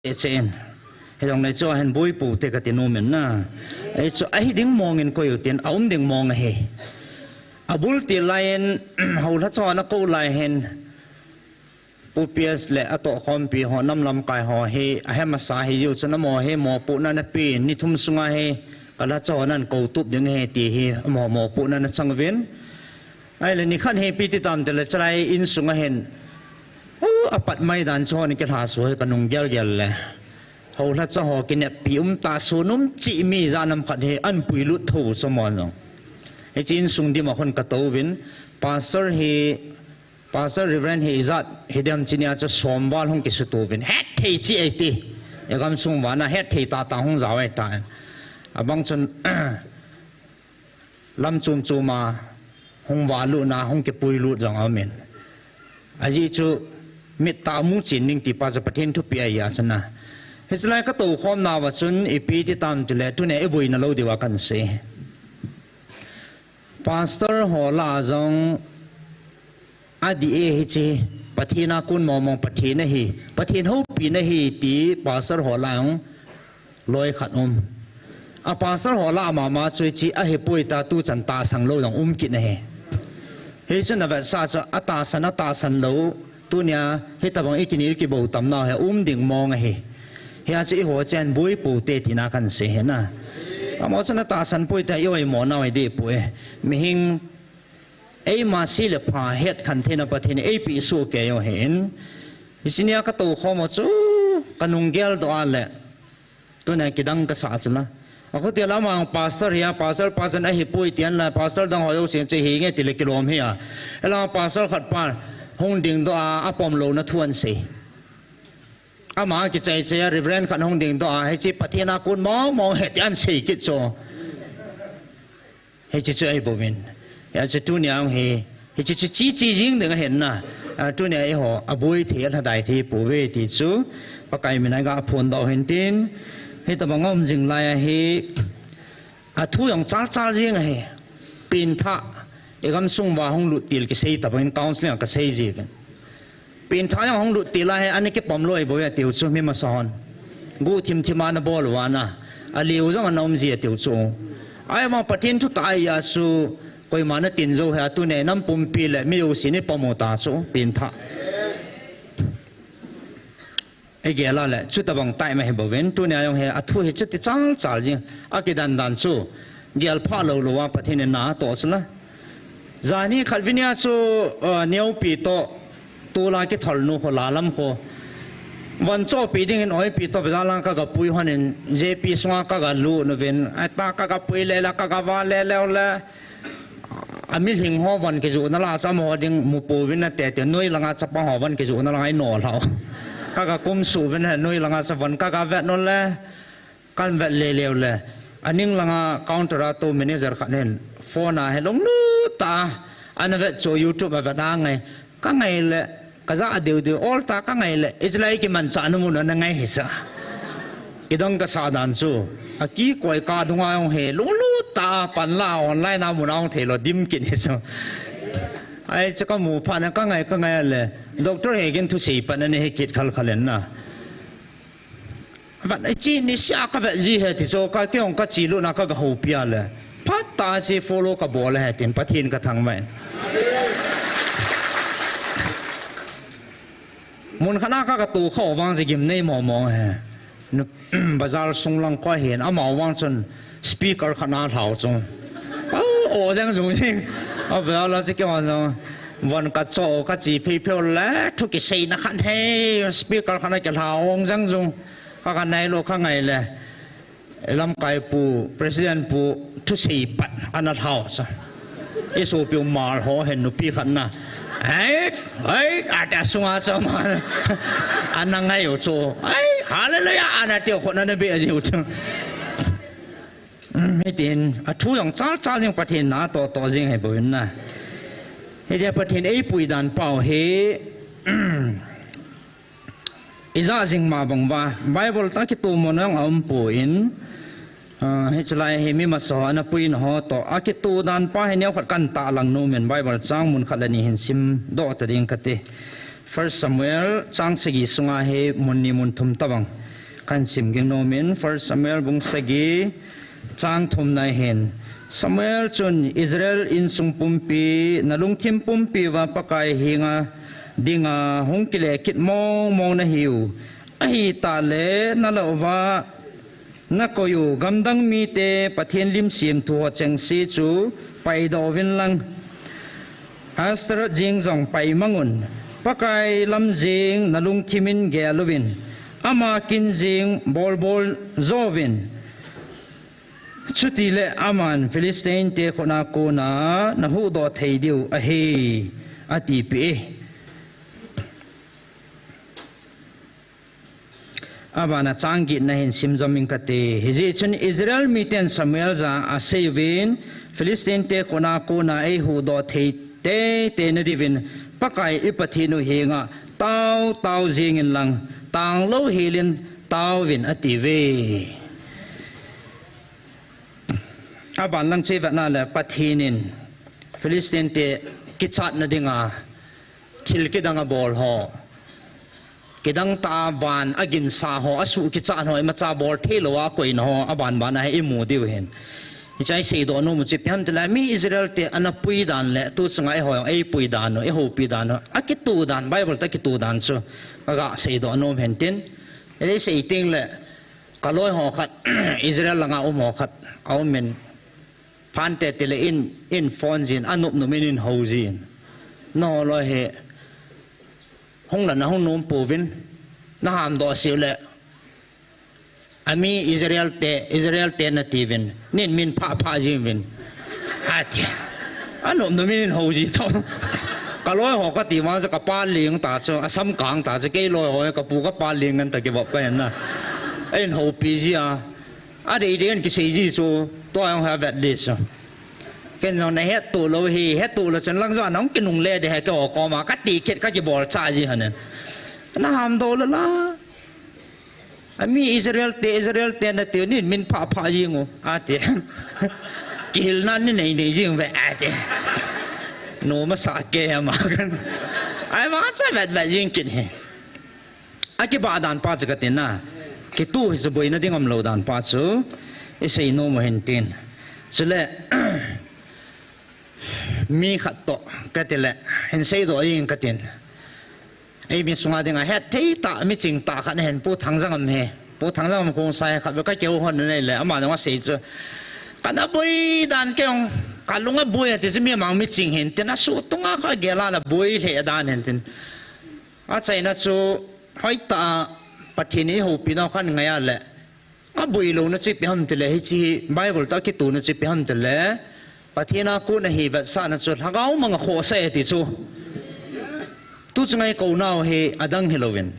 che in. Hijongle chu ahin boi pou te kati nom in na. Ei chu ahi ding mong in koi u tin, aum ding mong ahi. Abul til lai in, houlha chu ana kou lai hin, Pu P S le atoh khompi ho, nam lamkai ho hi, ahem asa hi jiu chun amaho hi mopohna ana pe in, ni thum sunga hi, kalha chu ana kou tup ding ahi ti hi, amaho mopohna ana chang uvin. Ahile nikhat hi ipi ti tam tile chalai insung a hin, u, apat mai dan chu ana kilha so hi kanung gel gel le. Houlha chu ho kineppi um ta, sun um chi mi ja nam khat hi ana puilut tho so mo no. Hiche insung dim a khun katou vin, Pastor hi, Pastor Reverend hi ijat hi dem chi nia chu som val hung kisutu vin. Hetthei chi ei ti. Igam sung vana hetthei tah tah hung jao ei ta. Abang chun, lam chom chom a hung valut na, hung kipuilut jong aum in. Ajeh chu mit tah a mu chen ding ti pa chu Pathen thupeh ahi a chun na. Hiche lai katou khom nauva chun ipi ti tam tile tunia iboina lou diuva kahin sei. Pastor ho lah a jong adih e hiche, Pathen a kon mong mong Pathen ahi, Pathen houpina ahi ti Pastor ho lah a jong loi khat um. A Pastor ho lah a mama chu hiche ahipoi ta tuchan tahsan lou jong um kit na ahi. Hichun avetsah chu atahsan, atahsan lou. Tunia, hitabang ikini ikibou tam nau hi um ding mong ahi. Hia chu eiho chen boi pou te tina kahin sei hi na. Amaho chun atahsan poi ta i oimo nau hi dih poi. Mihem eima se le pha het khen theina Pathen in eipeh soh kei u ahin. Hiche nia katou khom u chu kanung geldoh a le. Tunia kidang kasah chu la. Akhuti lama pastor hi a, pastor pa chun ahipoi ti an la, pastor dang ho jouse chu hinge tile kilom hi a. Ela pastor khat pa hung dingdoh a, apom louna thu ahin sei. Ama kichai chai a, Reverend khat hung dingdoh a, hiche Pathen a kon mong mong ahi ti ahin sei kit chu. Hiche chu ahi bouvin. Hiche tunia hi, hiche chu chi chi jing ding ahin na. A, tunia eiho, aboi thei, alhadai thei pouve ti chu, Pakai min a iga phondoh u hin tin, hitabang a um jing lai ahi, athu jong chal chal jing ahi, pengthah, igam sung uva hung lut til kisei tabang in counseling a kasei jiuvin. Pengthah jong hung lut til a hi, ana kipom lou ahi bou e atiu chu, mi masa hon. Guhthim thim a ana bol uva na. Aliu jong ana um ji atiu chu. Ahivang Pathen thutah ahi a chu, koima natin jou hi a tunia nam pumpi le mi jousen ipom u ta chu, pengthah. Igel a le, chutabang time ahi bouvin, tunia jong hi athu hi chuti chal chal jing. Akidan dan chu, gel phah lou lou a Pathen in na atoh chu la. Jani khat vin a chu, uh, neopi toh, tol a kithol nu kho, la lam kho. Von chohpeh dingin oipi toh, bazar lang kaga pui hon in, J P sunga kaga lut uvin. Ahi ta kaga pui le la, kaga va le le le. Amilhing ho von kijohna lah a chu amaho ding mu pouvin nate ti, noi langa chapang ho von kijohna langa inol hao. Kaga kumsuh uvin he, noi langa chu von kaga vet un le. Kahin vet le leu le. Aning langa counter a tou manager khat hin phone a hi lunglut tah a ana vet chu YouTube a vet a ngai. Kangai le, kajah deu deu, ol tah kangai le, hiche lai kimanchahna mun ana ngai hi chu. Kidang kasah dan chu. Akikoi kah dunga jong hi, lunglut tah a pan la online a mun a hung thei lou dim kit hi chu. Ahi chu kamu phat na kangai kangai le, Doctor Hegin thusei pan ana hi kit khal khal in na. Vet, hiche niseh a kavet ji ahi ti chu, ka, kei jong kache lut na kaga houpi a le. Phat tah a hiche follow kabol ahi tin, Pathen kathangvah in. Mun khat a kaga tou khah u vang chu gimnei mong mong ahi. Nu, bazar sung lang koi hin, amau vang chun speaker khat ana lhau chu. O, o jeng jung jing. A bazar la chu kei vang jong. Von kachoh, kache phei phei u le, thu kiseina khat hi, speaker khat ana kilha ong jeng jung. Kaga nai lou kangai le. Lamkai pu, President pu, thusei pat ana lhau chu. Isopiu mal ho hin nupi khat na. Hei, hei, ati a sunga chu ma. Ana ngai u chu. Hei, hallelujah, ana tiu khut ana beh jiu chu. Um, hitin, athu jong chal chal jing Pathen na atoh toh jing ahi bouvin na. Hitia Pathen eipui dan pau hi, ijah jing ma bang uva, Bible toh kitoh mo nang aumpoi, ah, hiche lai hi mi masa ho ana puina ho toh, akitoh dan pa hi neokhat kahin tahlang nom in Bible chang mun khat le ni hin simdoh ta ding kati. First Samuel chang sagi sunga hi mun ni mun thum tabang. Kan sim ging nomin, First Samuel bung sagi, chang thumna hin, Samuel chun Israel insung pumpi, na lungthim pumpi uva Pakai henga dinga hung kile kit mong mong nahiu, ahitah le na lah uva na koi u gamdang mite Pathen lim semthu ho chengse chu paidoh uvin lang, Astarot jeng jong paimang un, Pakai lam jeng na lungthim in gel uvin, ama kin jeng bolbol jo uvin. Chutile aman Philistine te khut a kona na huhdoh thei diu ahi, atipeh e. Abana chang getna hin simjom ing kate. Hijeh chun Israel miten Samuel jah a aseiyuvin, Philistine te khut a kona eihuhdoh thei teitei nadiuvin, Pakai i Pathen u henga tao tao jeng in lang, tanglou helin taovin, atiuve. Aban lang chu ivetna le Pathen in Philistine te kichatna dinga thil kidang abol ho, kidang tah a van aginsa ho, asuh kichat ho, imacha bol theilou a akoina ho, aban bana hi imu diu ahin. Hiche a iseidoh nom u chu ipi ham itile, mi Israel te ana pui dan le tu chunga eiho jong eipui dan u, eihoupi dan u, akitoh dan, Bible toh kitoh dan chu kaga seidoh nom ahin tin. Eisei tengle, kaloi ho khat, Israel langa um ho khat aumin, phante tile in, in phone jin, anop nop in in hou jin. Nangho loi hi hung la nahung nom pouvin, nahamdoh seh ule, ami Israel te, Israel te natiuvin, nin min phah phah jinguvin, ati. Anop nop in in hou ji toh. Kaloi ho kati vang chu kapa leng ta chu, asam kang ta chu, kei loi ho kapu kapa leng ngen ta kivop kahi na. Ahin houpi ji a, adei dei in kisei ji chu, tua jong hi avet le chu. Ken jong nahettoh lou hi, hettoh lou chun lang jong nahung kinungle ding ahi keiho koma, kati kit kakibolchah ji hon in. Nahamdoh lou la. Ami Israel te, Israel te natiu, nin min phah phah jing u, ati. Kihilna ninei nei jing uve, ati. Nom asah kei ama kan. Ahivang chu avet vet jing kit hi. Akibah dan pa chu katina, kitoh hi chu boina ding umlou dan pa chu isei nom u ahin tin. Chule mi khat toh katile, hin seidoh jing katin. Eimi sunga dinga hetthei tah, miching tah khat ahin, Pu Thangjangam hi. Pu Thangjangam Khongsai, khatvei kakihou hon anei le, ama jong asei chu, kana boi dan kei jong, kalung aboi ati chu, mi mang miching ahin tin, asuh tunga kagel a le boi lheh dan ahin tin. Achaina chu, hoitah a Pathen in eihoupina khat ngai a le, aboi louna chu ipi ham itile, hiche hi Bible toh akitohna chu ipi ham itile, Pathen a kon ahi vetsahna chu lhagao mang akhohsah e ti chu. Tu chunga eikou nau hi adang hilouvin,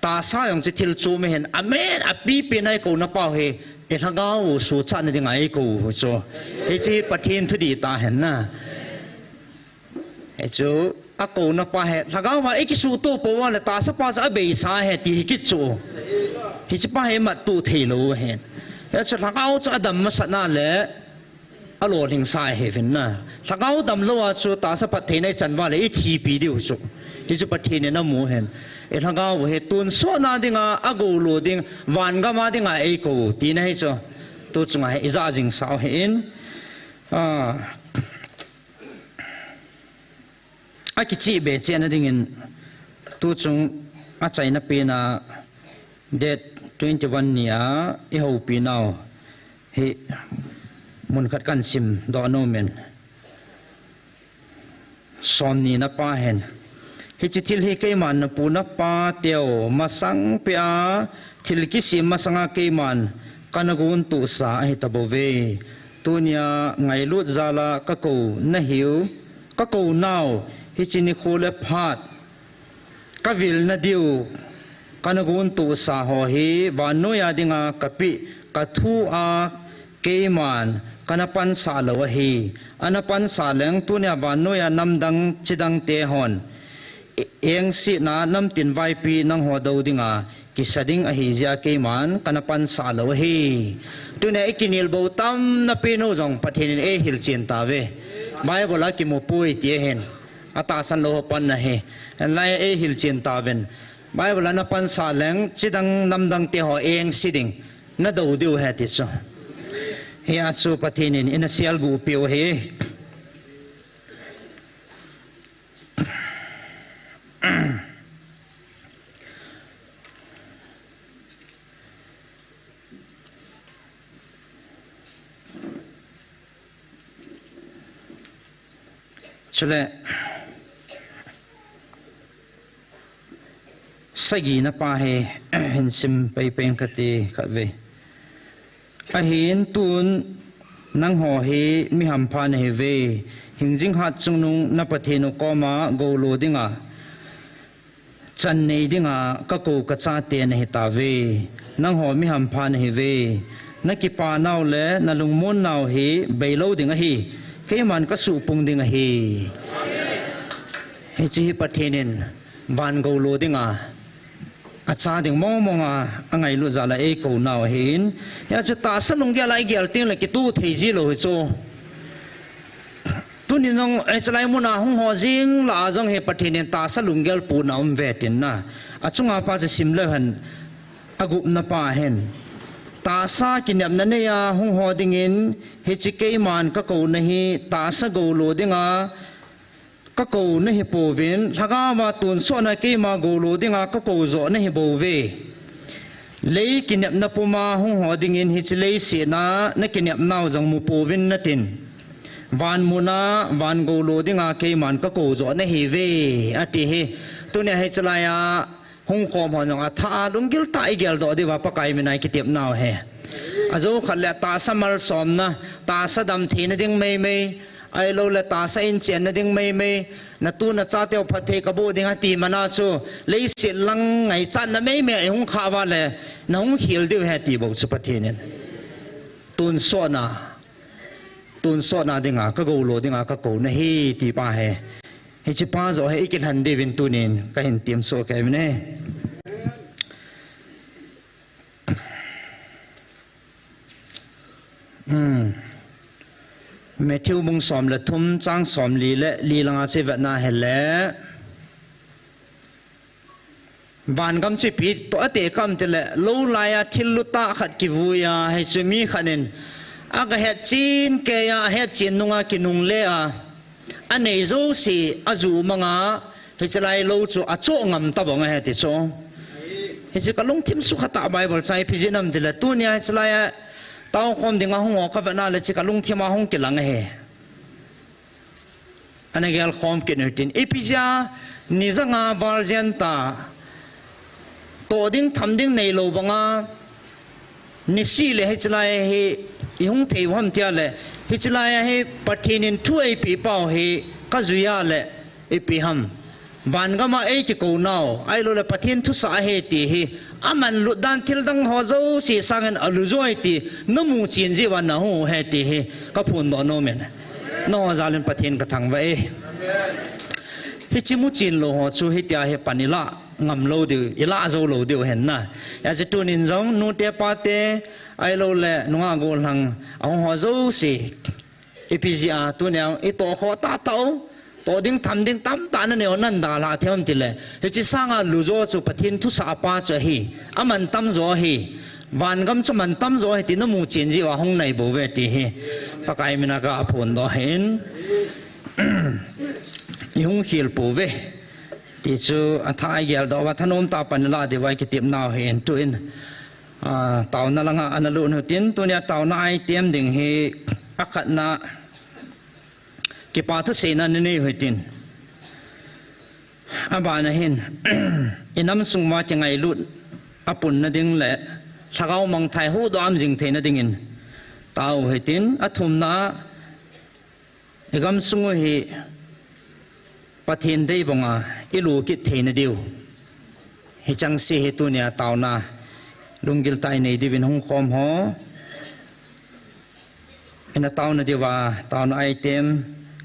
tahsa jong chu thil chom ahin, amen apipen a eikou nau pa hi, ilhagao u suhchatna dinga eikou u chu. Hiche hi Pathen thudih tah ahin na. Hichu, akouna pa hi, lhagao va ikisuhtoh pou va le, tahsa pa chu abeisa ahi ti hi kit chu. Hiche pa hi imattoh theilou ahin. Hichu lhagao chu adam masatna le, alolhingsa ahiuvin na. Lhagao damlou a chu tahsa phattheina ichan va le, ithipi diu chu. Hichu Pathen in amu ahin. Ilhagao hi tonsotna dinga, agoulu ding, vangam a dinga eikou u tina hi chu. Tu chunga hi ija jingsah u ahin. A, akicheh be chehna dingin, tu chung achaina pena date twenty-one nia ihoupi nau hi mun khat kahin simdoh nomin. Somni na pa hin, hiche thil hi keiman napu napa teu masang peh a, thil kisem masanga keiman kana gontohsa ahi tabouve. Tunia ngailut jal a kakou nahiu, kakou nau, hiche nikho le phat kavilna diu, kana gontohsa ho hi vannoiya dinga kapeh, kathu a keiman kana pansah lou ahi. Ana pansah leng tunia vannoiya namdang chidangte hon, e-, engsetna namtin vaipi nangho dou dinga kisa ding ahijeh a keiman kana pansah lou ahi. Tunia ikinel bou tamna pen u jong Pathen in eihilchen tauve. Bible a kimupoi ti ahin. Atahsan lou ho panna hi. Lai eihilchen tauvin. Bible a na pansah leng, chidang namdang te ho eng si ding, na do diu ahi ti chu. Hia chu Pathen in eina selguh piu ahi. Chule, sagi na pa hi, hin sim pei pei kati khat ve. Ahin tun nangho hi mi hampha nahiuve, hingjing hat chungnung na Pathen u koma goulo dinga, chan nei dinga ka kou ka chate nahi tauve. Nangho mi hampha nahiuve. Na kipa nau le na lungmon nau hi beilou ding ahi. Keiman ka suhpung ding ahi. Hiche hi Pathen in van goulo dinga, acha ding mong mong a, angailut jal a eikou nau ahin. Hia chu tahsa lunggel a igel teng le kitoh thei ji lou hi chu. Tunin jong, eh, hiche lai mun a hung ho jing lah a jong hi Pathen in tahsa lunggel puna um ve tin na. Achunga pa chu sim leu hen, agupna pa hin. Tahsa kinepna nei a hung ho dingin, hiche keiman ka kouna hi tahsa goulo dinga ka kou nahi pouvin, lhagao a tonsot na keima goulo dinga ka kou joh nahi bouve. Lei kinepna puma hung ho dingin hiche leiset a na kinepnau jong mu pouvin natin. Van mun a, van goulo dinga keiman ka kou joh nahiuve, ati hi. Tunia hiche lai a hung khom ho jong athah a lunggil tah a igel doh diuva Pakai mina kitepnau ahi. Ajou khat le tahsa malsomna, tahsa damtheina ding meimei, ahilou le tahsa in chenna ding meimei, na tu na chateu phatthei kaboh ding ati mana chu, leiset lang ngaichatna meimei a ihung khah uva le, nahung khel diu ahi ti bou chu Pathen in. Tonsot na, tonsot na dinga, ka goulo dinga, ka kouna ahi ti pa ahi. Hiche pa joh hi ikilhen diuvin tunin, kahin temsoh kei uve. Hmm. Matthew bung som le thum chang som li le li langa chu ivet na hile. Vangam chu ipi toh atekah em tile, lou lai a thil lutah khat kivui a, hichu mi khat in, aga hetchen kei a, ahetchen nunga kinungle a, anei jouse ajuh manga, hiche lai lou chu achoh ngam tabang ahi ti chu. Hiche kalungthim sukha tah Bible chang ipi jeh ham tile, tunia hiche lai a taokhom dinga hung ho kavet na le hiche kalungthim a hung kilang ahi. Ana gelkhom kit u hitin. Ipi jeh a, ni janga val jen ta, toh ding tham ding neilou banga, nisih le hiche lai hi ihung thei u ham tia le, hiche lai a hi Pathen in thu eipeh pau hi kajui a le, ipi ham. Vangam a eikikou nau, ahilou le Pathen thusah ahi ti hi, amanlut dan thil dang ho jouse sangin alujo ahi ti, namu chen jeh uva nahu ahi ti hi, kaphondoh nom in. Nangho jal in Pathen kathangvah e. Hiche muchen lou ho chu hitia hi pan ilah ngam lou diu, ilah jou lou diu ahin na. Hijeh chun tunin jong nute pate, ahilou le nungah gollhang, ahung ho jouse. Ipi jeh a tunia itoh khoh tahtah u, toh ding tham ding tamtah nanei u, nadalha thei u ham tile, hiche sanga lujo chu Pathen thusah pa chu ahi, amantam jo ahi, vangam chu mantam jo ahi ti namu chen jeh uva hung nai bouve ti hi Pakai mina kaphondoh ahin, ihung khel pouve ti chu athah a igeldoh uva thanom tah a pan ilah diuva ikitepnau ahin tuin. Ah, taona langa ana lut u hitin, tunia taona item ding hi akhatna, kipa thuseina nanei u hitin. Abana hin, inam sung uva kingailut apunna ding le, lhagao mangthai huhdoh a um jing theina dingin, tao u hitin, athumna, igamsung u hi Pathen deibanga ilu kit theina diu. Hichengse hi tunia taona lunggil tah a inei diuvin hung khom ho. Ina taona diuva, taona item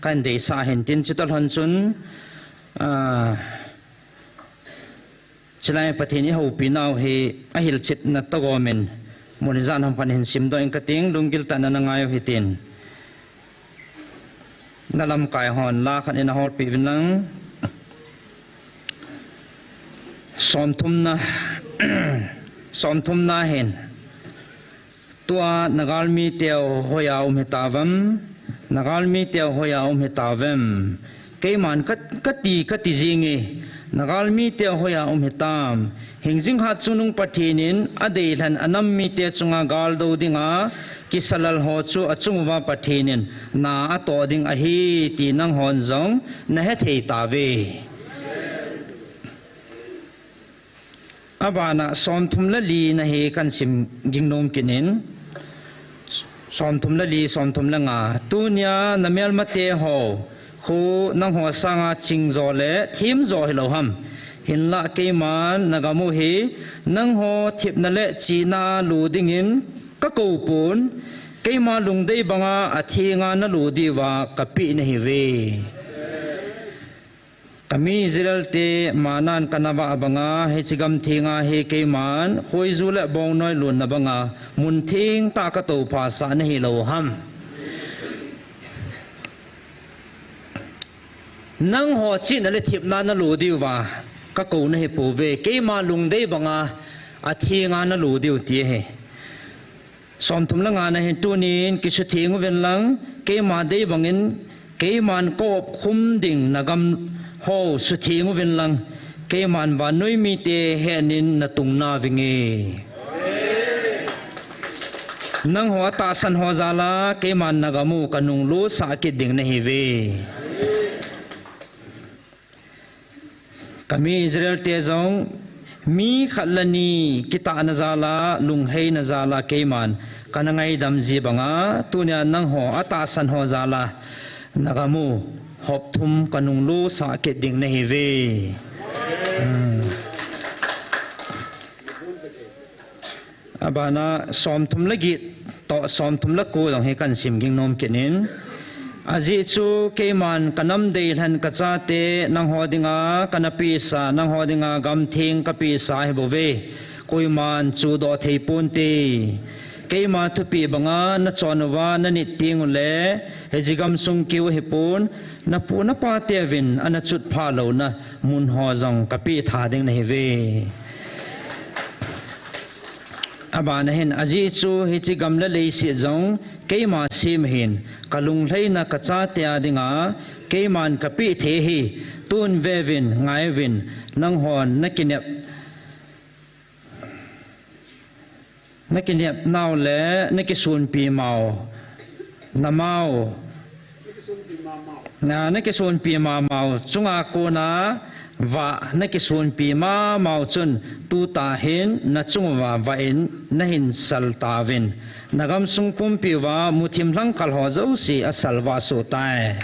kahin deisah ahin tin chuti lhon chun, ah, Chulai Pathen ihoupi nau hi ahilchetna toh gomin mun ijat ham khat hin simdoh inge kating, lunggil tah in nangai u hitin. Nalamkai hon la khat in aholpeh uvin lang. Somthumna, somthumna hin. Tua nagalmi teu hoiya um hitauvem, nagalmi teu hoiya um hitauvem. Keiman ka, kati, kati jinge, nagalmi teu hoiya um hitam. Hingjing hat chungnung Pathen in adeilhen anam mite chunga galdo dinga, kisalal ho chu achung uva Pathen in na atoh ding ahi ti nanghon jong nahethei tauve. Abana somthum le li na hi kahin sim ging nom kit in. Somthum le li, somthum le nga. Tunia namelmate ho khu nangho sanga chingjo le themjo hilou ham. Hinlah keiman nagam u hi nangho thepna le chihna a lu dingin kakou pon, keima lungdei banga athenga nalu diuva kapeh nahiuve. Kami Israel te manan kanavah banga, hiche gam thenga hi keiman khoiju le bongnoi lonna banga mun thengtah katou phasah nahilou ham. Nangho chihna le thepna nalu diuva kakou nahipouve, keima lungdei banga athenga nalu diu ti ahi. Somthum le nga na hin tunin kisutheng uvin lang, keima dei bangin, keiman kaopkhum ding nagam ho sutheng uvin lang, keiman vannoi mite hetnin natung nauvinge. Nangho atahsan ho jal a, keiman nagam u kanunglosah kit ding nahiuve. Kami Israel te jong mi khat le ni kitahna jal a, lungheina jal a keiman kana ngaidam ji banga, tunia nangho atahsan ho jal a nagam u hopthum kanunglosah kit ding nahiuve. Hmm. Abana somthum le get toh somthum le ko jong hi kahin sim ging nom kit in. Ajeh chu keiman kanam deilhen kachate nangho dinga kana pehsa, nangho dinga gamtheng kapehsa ahibouve. Koiman chuhdoh thei ponte. Keima thupeh banga nachon uva nanit teng ule, hiche gamsung keu ahipon, napu napa teuvin ana chotphah louna mun ho jong kapeh tha ding nahiuve. Abana hin, ajeh chu hiche gam le leiset jong keima sem ahin, kalunglhaina kachate a dinga keiman kapeh thei ahi. Tun veuvin, ngai uvin, nanghon nakinep, nakinep nau le nakisonpi mau, namau, na, nakisonpi mamau chunga kona vah nakisonpi mamau chun, tutah hin nachung uva vah in nahin sal tauvin, nagamsung pumpi uva muthim lhangkhal ho jouse asalvah soh tai.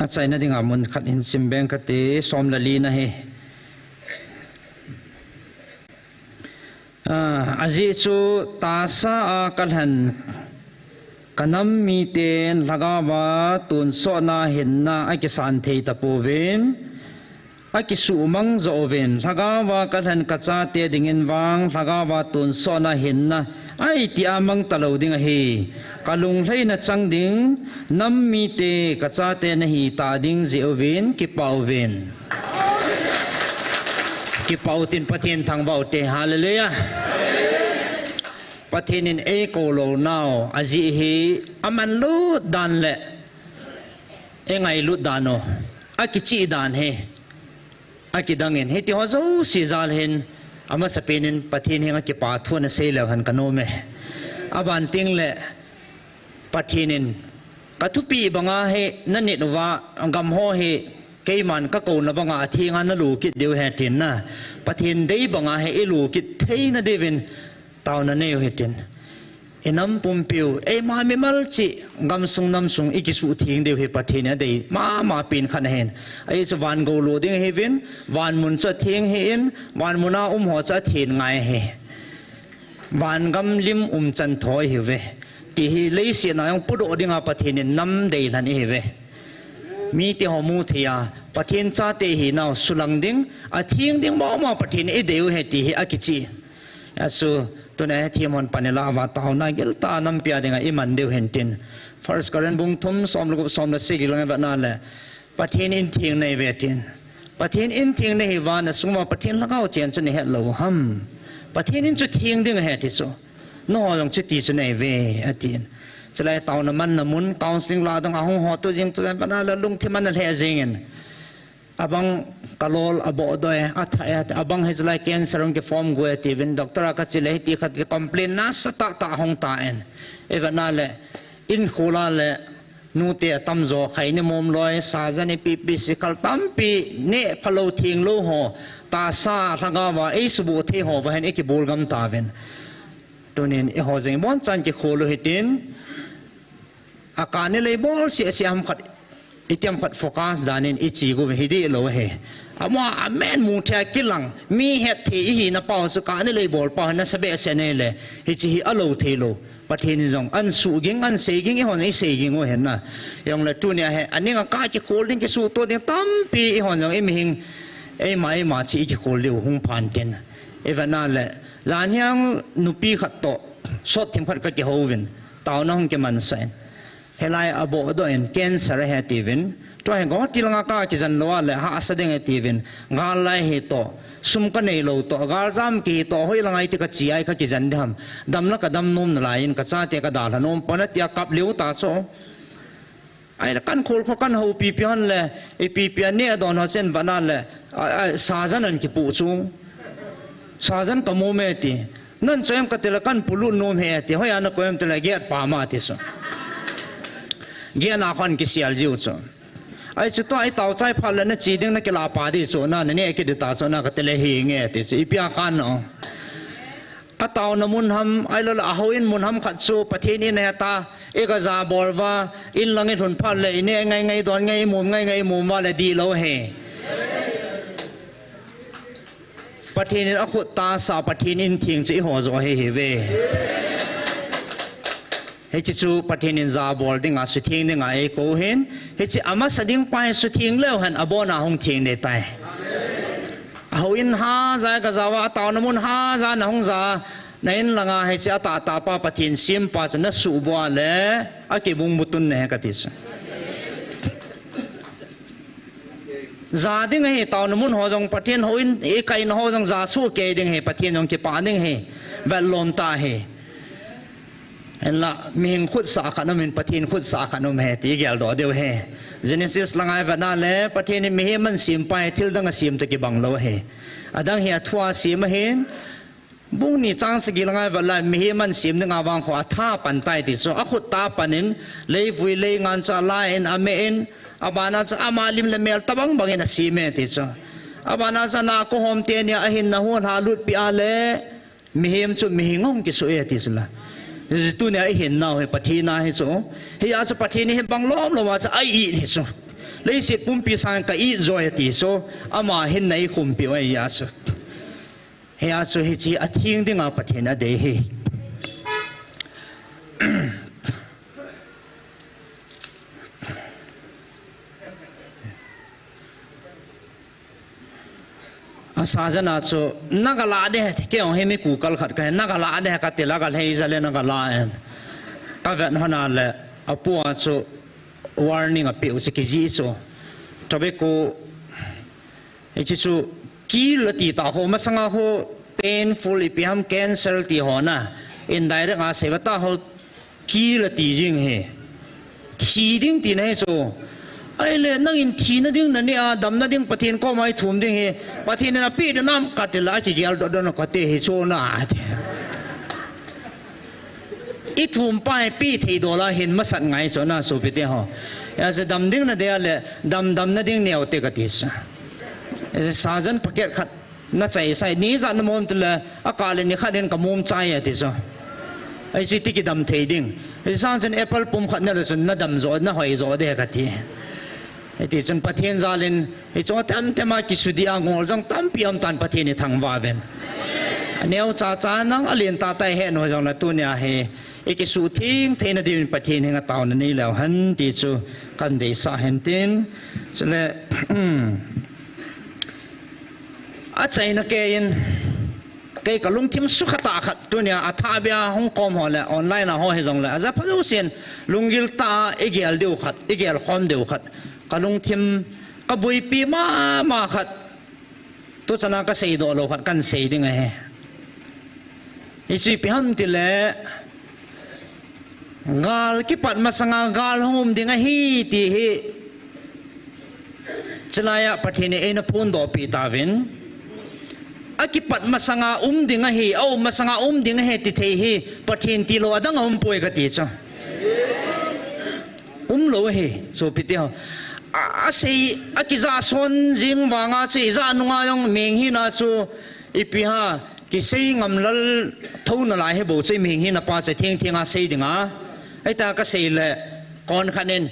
Achaina dinga mun khat hin sim beng kate, som le li na hi. Ah, ajeh chu tahsa a kalhen kanam miten lhagaova tonsotna hinna akisan thei tapouvin, akisuhmang joh uvin, lhagaova kalhen kachate dingin vang lhagaova tonsotna hinna ahi tia mang talou ding ahi. Kalunglhaina chang ding nam mite kachate nahitah ding jeh uvin kipah uvin. Kipah utin Pathen thangvah ute, hallelujah. Pathen in eikou lounau ajeh hi amanlut dan le engailut dan u, akichih dan hi akidangin, hitiho jouse jal hin amasapen in Pathen henga kipa thu ana seileu hen kanom e. Abanting le Pathen in kathupeh banga hi nanit uva, gamho hi keiman kakouna banga athenga nalu kit diu ahi tin na, Pathen dei banga hi ilu kit theina diuvin taona neiu hitin. Inam pumpiu, eima mimal cheh, gamsung namsung ikisuhtheng diu hi Pathen in adei mama pen khat ahin. Ajeh chu van gou lo ding ahiuvin, vanmun chu atheng ahin, vanmun a umho chu athen ngai ahi. Vangam lim umchan tho ihiuve, ti hi leiset a jong podoh dinga Pathen in nam deilhen ihiuve. Miteho muthei a Pathen chate ihinau sulang ding, atheng ding mama Pathen in ideiu ahi ti hi akichih. Achu, tuna hethem hon pan ilah uva taona giltah a nampi a dinga iman diu hintin. First Corinth bung thum, som le gup, som le sagi lang ivetna le Pathen in theng nahi uve tin. Pathen in theng nahi uva, nasung uva Pathen Lhagao chen chu nahet lou ham? Pathen in chu theng ding ahi ti chu. Nangho jong chuti chu nahi uve, atin. Chulai taona manna mun, counseling lah ding ahung ho tu jing chu, bana la lungthim ana lheh jingin. Abang kalol abodoh e, athah e, abang hiche lai cancer hung kiform got e tiuvin, doctor a kache le hiti khat ki complain nasatah tah ahung tan. Ivet na le, in khul a le, nute atamjo khaini mom loi, sajan ipi ipi sikhal tampi, neh phalou thenglou ho, tahsa lhagao va eisuboh thei ho va hin ikibulgam tauvin. Tunin eiho jeng bonchan kikhol u hitin, akah nilei bol seh seh ham khat, itiham khat focus danin iche got u hi dihlou ahi. Ama amen mu thei a kilang, mi hetthei ihina pau chu kah nilei bol pau hi nasa behseh nahi le, hiche hi alou theilou. Pathen in jong ahin suhging, ahin seiging, eihon isei ging u ahi na. Jongle tunia hi, aning a kah kikhol ding, kisuhto ding tampi eihon jong imihing, eima eima chu ikikhol diu hung phan tin. Ivet na le, janhi a nupi khat toh, sot thim khat kakihouvin, taona hung kimansah in. Hilai abodoh in cancer ahi tiuvin. Tua hi Guwahati langa kakijen lou a le hahsa ding ahi tiuvin. Gal lai hi toh, sum kaneilou toh, galjam kihi toh, hoilanga iti kache a kakijen ding ham? Damna kadam nom nalai in, kachate kadalha nom pon atia kap lheh ta chu. Ahile kahin khol kho, kahin houpi pi hon le, ipi pi a neh adon ho chen bana le, a, a, sajan ahin kipoh chu. Sajan kamu me ti. Nang chu em katile kahin polut nom e ti. Hoiya nakoi em tile gate pam a ti chu. Gate na khun kisel jiu chu. Ahi chu tua itao chai phat le nache ding nakilah pa di chu na, naneh kit di ta chu na katile hinge ti chu. Ipi a kan o. Ataona mun ham, ahilou le ahouin mun ham khat chu Pathen in ahet a, ikaja bol uva, in lang ilhun phat le, ineh ngai ngai, idon ngai, imum ngai ngai, imum uva le dihlou ahi. Pathen in akhut tahsa, Pathen in theng chu eiho joh ahi uve. Hiche chu Pathen in jabol dinga, sutheng dinga eikou hin, hiche amasa ding pa hi sutheng leu hen abona hung theng ding ahitai. Ahouin haja kaja uva, ataona mun haja nahung ja, na in langa hiche atahtah pa Pathen sempa chu nasuhboh a le, akibung butun nahi kati chu. Ja ding ahi, taona mun ho jong Pathen houin, ikaina ho jong ja soh kei ding ahi, Pathen jong kipah ding ahi, vetlom tah ahi. Hinla, mihing khutsah khat um in, Pathen khutsah khat um ahi, ti geldoh diu ahi. Genesis langa ivet na le, Pathen in mihem asem pa hi thil dang asem toh kibang lou ahi. Adang hi athua asem ahin, bung ni chang sagi langa ivet le, mihem asem dinga vang khu atha pan tai ti chu. Akhut tah a pan in, leivui leingan chu alan ameh in, abana chu ama lim le mel tobang bang in asem e ti chu. Abana chu ana kohom teni a ahinna hu alha lutpeh a le, mihem chu mihing ahung kisoh e ti chu la. Tunia ihinnau hi Pathen a ahi chu. Hia chu Pathen in ahin bang lom lom a chu a-it ahi chu. Leiset pumpi sangin ka-it joi ati chu. Ama hinna eikhumpi u ahi a chu. Hia chu hiche atheng dinga Pathen adei ahi. Asajan a chu, nagalah ding ahi, kei jong hi mi kukal khat kahi, nagalah ding ahi katile, agalhei jal in agalah in. Kavet lhon a le, apu a chu warning apeh u chu kijih chu. Tobacco, hiche chu, kill ati tah ho, masanga ho, painful ipi ham cancer ti ho na, indirect a seiva tah ho, kill ati jing ahi. Thi ding tina ahi chu. Ahile, nangin thina ding naneh a, damna ding Pathen koma ithum ding ahi. Pathen in apeh ding nam katile, akigeldoh doh u kati ahi chu na ati. Ithum pa hi peh thei dol a hin masat ngai chu na sopite ho. Hia chu dam ding nadei a le, dam damna ding neo te kati chu. Sajan packet khat nachaisah, ni ijat namom tile, akah le nikhat in kamom chai ati chu. Hiche ti kidam thei ding. Hiche sang chun apple pum khat neh le chun nadam jo, nahoi jo ding ahi kati. Hiti chun Pathen jal in, hiche temtema kisudih a ngol jong tampi aum tan Pathen ithangvah uvin. Aneo chacha nang alen tahtah ihet nau jongle tunia hi, ikisuhtheng theina diuvin Pathen henga taona nei leu hen ti chu kahin deisah ahin tin. Chule, achaina keiyin, kei kalungthim sukha tah khat, tunia athahbeh a hung kom ho le, online a ho hijongle, ajapha jousen, lunggil tah a igel diu khat, igelkhom diu khat. Ka lungthim, ka buipi mama khat. Tuchana ka seidoh lou khat kan sei ding ahi. Hichu ipi ham tile, gal kipat masanga gal hung um ding ahi ti hi. Chulaiya Pathen in eina phondohpeh tauvin. Akipat masanga um ding ahi, aum masanga um ding ahi ti thei hi, Pathen tilou adang aumpoi kati chu. Umlou ahi, sopite ho. A, asei, akijah son jing vanga chu, ijah nunga jong mihem hina chu, ipi ham, kisei ngam lel thouna lai hi bou chu, mihem hina pa chu, thengthenga sei dinga. Ahita ka sei le, kon khat in,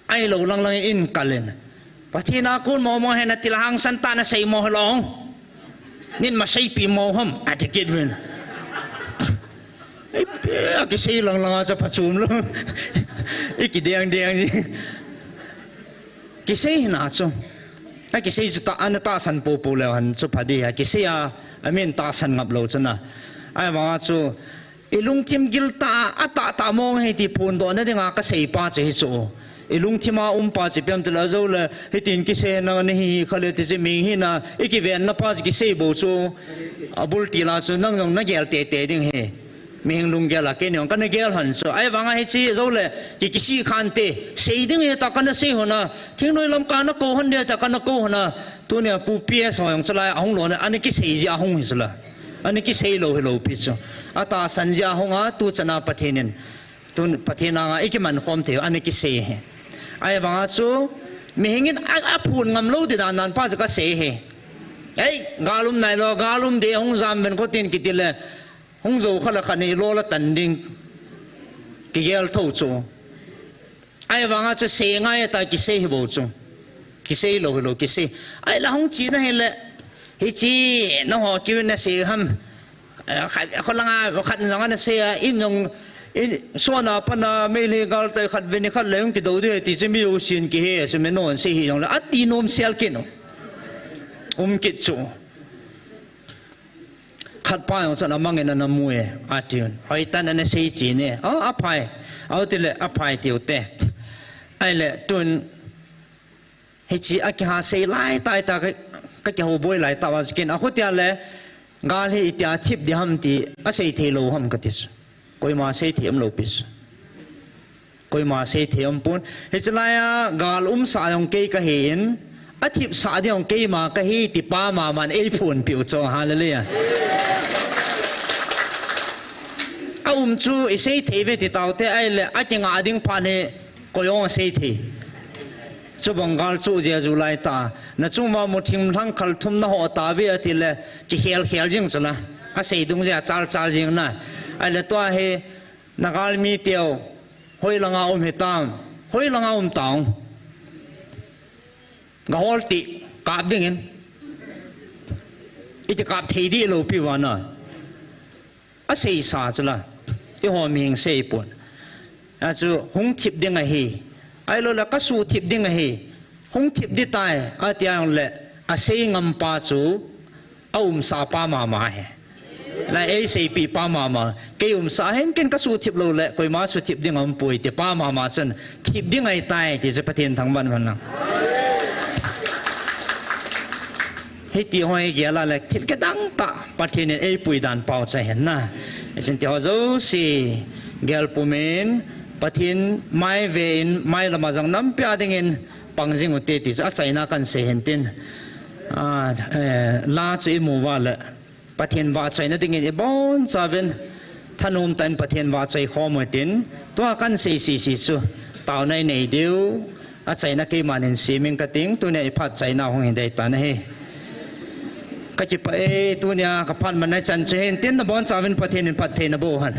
ahilou lang lang in kal in. Pathen a kon momo hen, natil hangsan tah nasei mo hilou. Nin maseipi mo ham, ati kit uvin. Ei, akisei lang langa chu phachom lou. Ikideng deng ji. Kisei hina chu. Akisei chu ta, ana tahsan popo leu hen chu pha ding, akisei a, amin tahsan ngap lou chu na. Ahivanga chu, ilungthim giltah a, atahtah mong ahi ti phondohna dinga ka seipa chu hichu. Ilungthima umpa chu ipi ham tile, ajou le, hitin kisei nang nahi hi kha le ti chu mihem hina, ikivenna pa chu kisei bou chu. Abul tila chu nang jong nagel teitei ding ahi. Mihem lunggel a kei jong kana gel hon chu. Ahivanga hiche jou le, ki, kisei khante. Sei ding ahi ta kana sei hon a. Thingnoi lam kana kou hon ding ta kana kou hon a. Tunia Pu P S ho jong chulai ahung lona, ana kisei jeh a hung hi chula. Ana kisei lou hilou pi chu. Atahsan jeh a hung a, tuchana Pathen in. Tun Pathen anga ikiman khom thei, ana kisei ahi. Ahivanga chu, mihem in a, aphon ngam lou di dan dan pa chu ka sei ahi. Ei, gal um nailou, gal um ding hung jam ven kho tin kiti le, hung jou kha le khat ni lou la tan ding. Kigel tho chu. Ahivanga chu sei ngai ta kisei hi bou chu. Kisei lou hilou kisei. Ahile hung chena hile. Hiche nangho kiu nasei ham. Eh, khat, kholanga khat jong nasei a, in jong, in sona pana Meitei gal tai khat veni khat le hung kidou ding ti chu mi jousen kihe, chu mi non sei hi jong le. Ati nom sel kit u. Um kit chu. Khat pa jong chun amang in ana mu e, ati un. Hoitah in ana sei chena e. Oh, aphai. Au tile, aphai tiu te. Ahile, tun, hiche akiha sei lai tai ta, ka, ka kihou boi lai ta va kin. Akhutia le, gal hi itia thip ding ham ti, asei thei lou ham kati chu. Koima sei thei um lou pi chu. Koima sei thei um pon. Hiche laiya gal umsah jong kei kahi in, athipsah ding jong keima kahi ti pa maman eiphonpeh u chu. Hallelujah. Aum chu isei thei ve ti taute ahile, akingah ding phat hi koi jong asei thei. Chubang gal chu jeh a ju lai ta. Nachung uva muthim lhangkhal thum naho tauve atile, kikhel khel jing chula. Asei dungjuia chal chal jing na. Ahile tua hi, nagalmi teu, hoilanga um hitam, hoilanga um tang. Gahol ti, kap dingin. Iti kap thei dih lou pi vana. Aseisa chula. Eiho mihem sei pon. Achu hung thip ding ahi. Ahilou le kasuh thip ding ahi. Hung thip ding tai, atia jongle, asei ngam pa chu, aumsah pa mama ahi. Lai eiseipeh pa mama, kei umsah hen ken kasuh thip lou le, koima suh thip ding aumpoi ti pa mama chun, thip ding ahitai ti chu Pathen thangvah in umhen lang. Hiti ho hi gel a le thil kidang tah Pathen in eipui dan pao chu ahi na. Hichun ti ho jouse gel pumin Pathen mai ve in mai lama jong nampi a dingin pang jing ute ti chu achaina kan sei hin tin. A, eh, la chu imu uva le Pathen vahchoina dingin ibonchauvin thanom tah in Pathen vahchoi khom u hitin, tua kan sei sese chu taona inei diu, achaina keiman hin semin kating, tunia iphat chaina hung hi dei tan ahi. Kakipah e, tunia kaphat man na chan chu hin tin, nabonchauvin Pathen in phatthei naboh hen.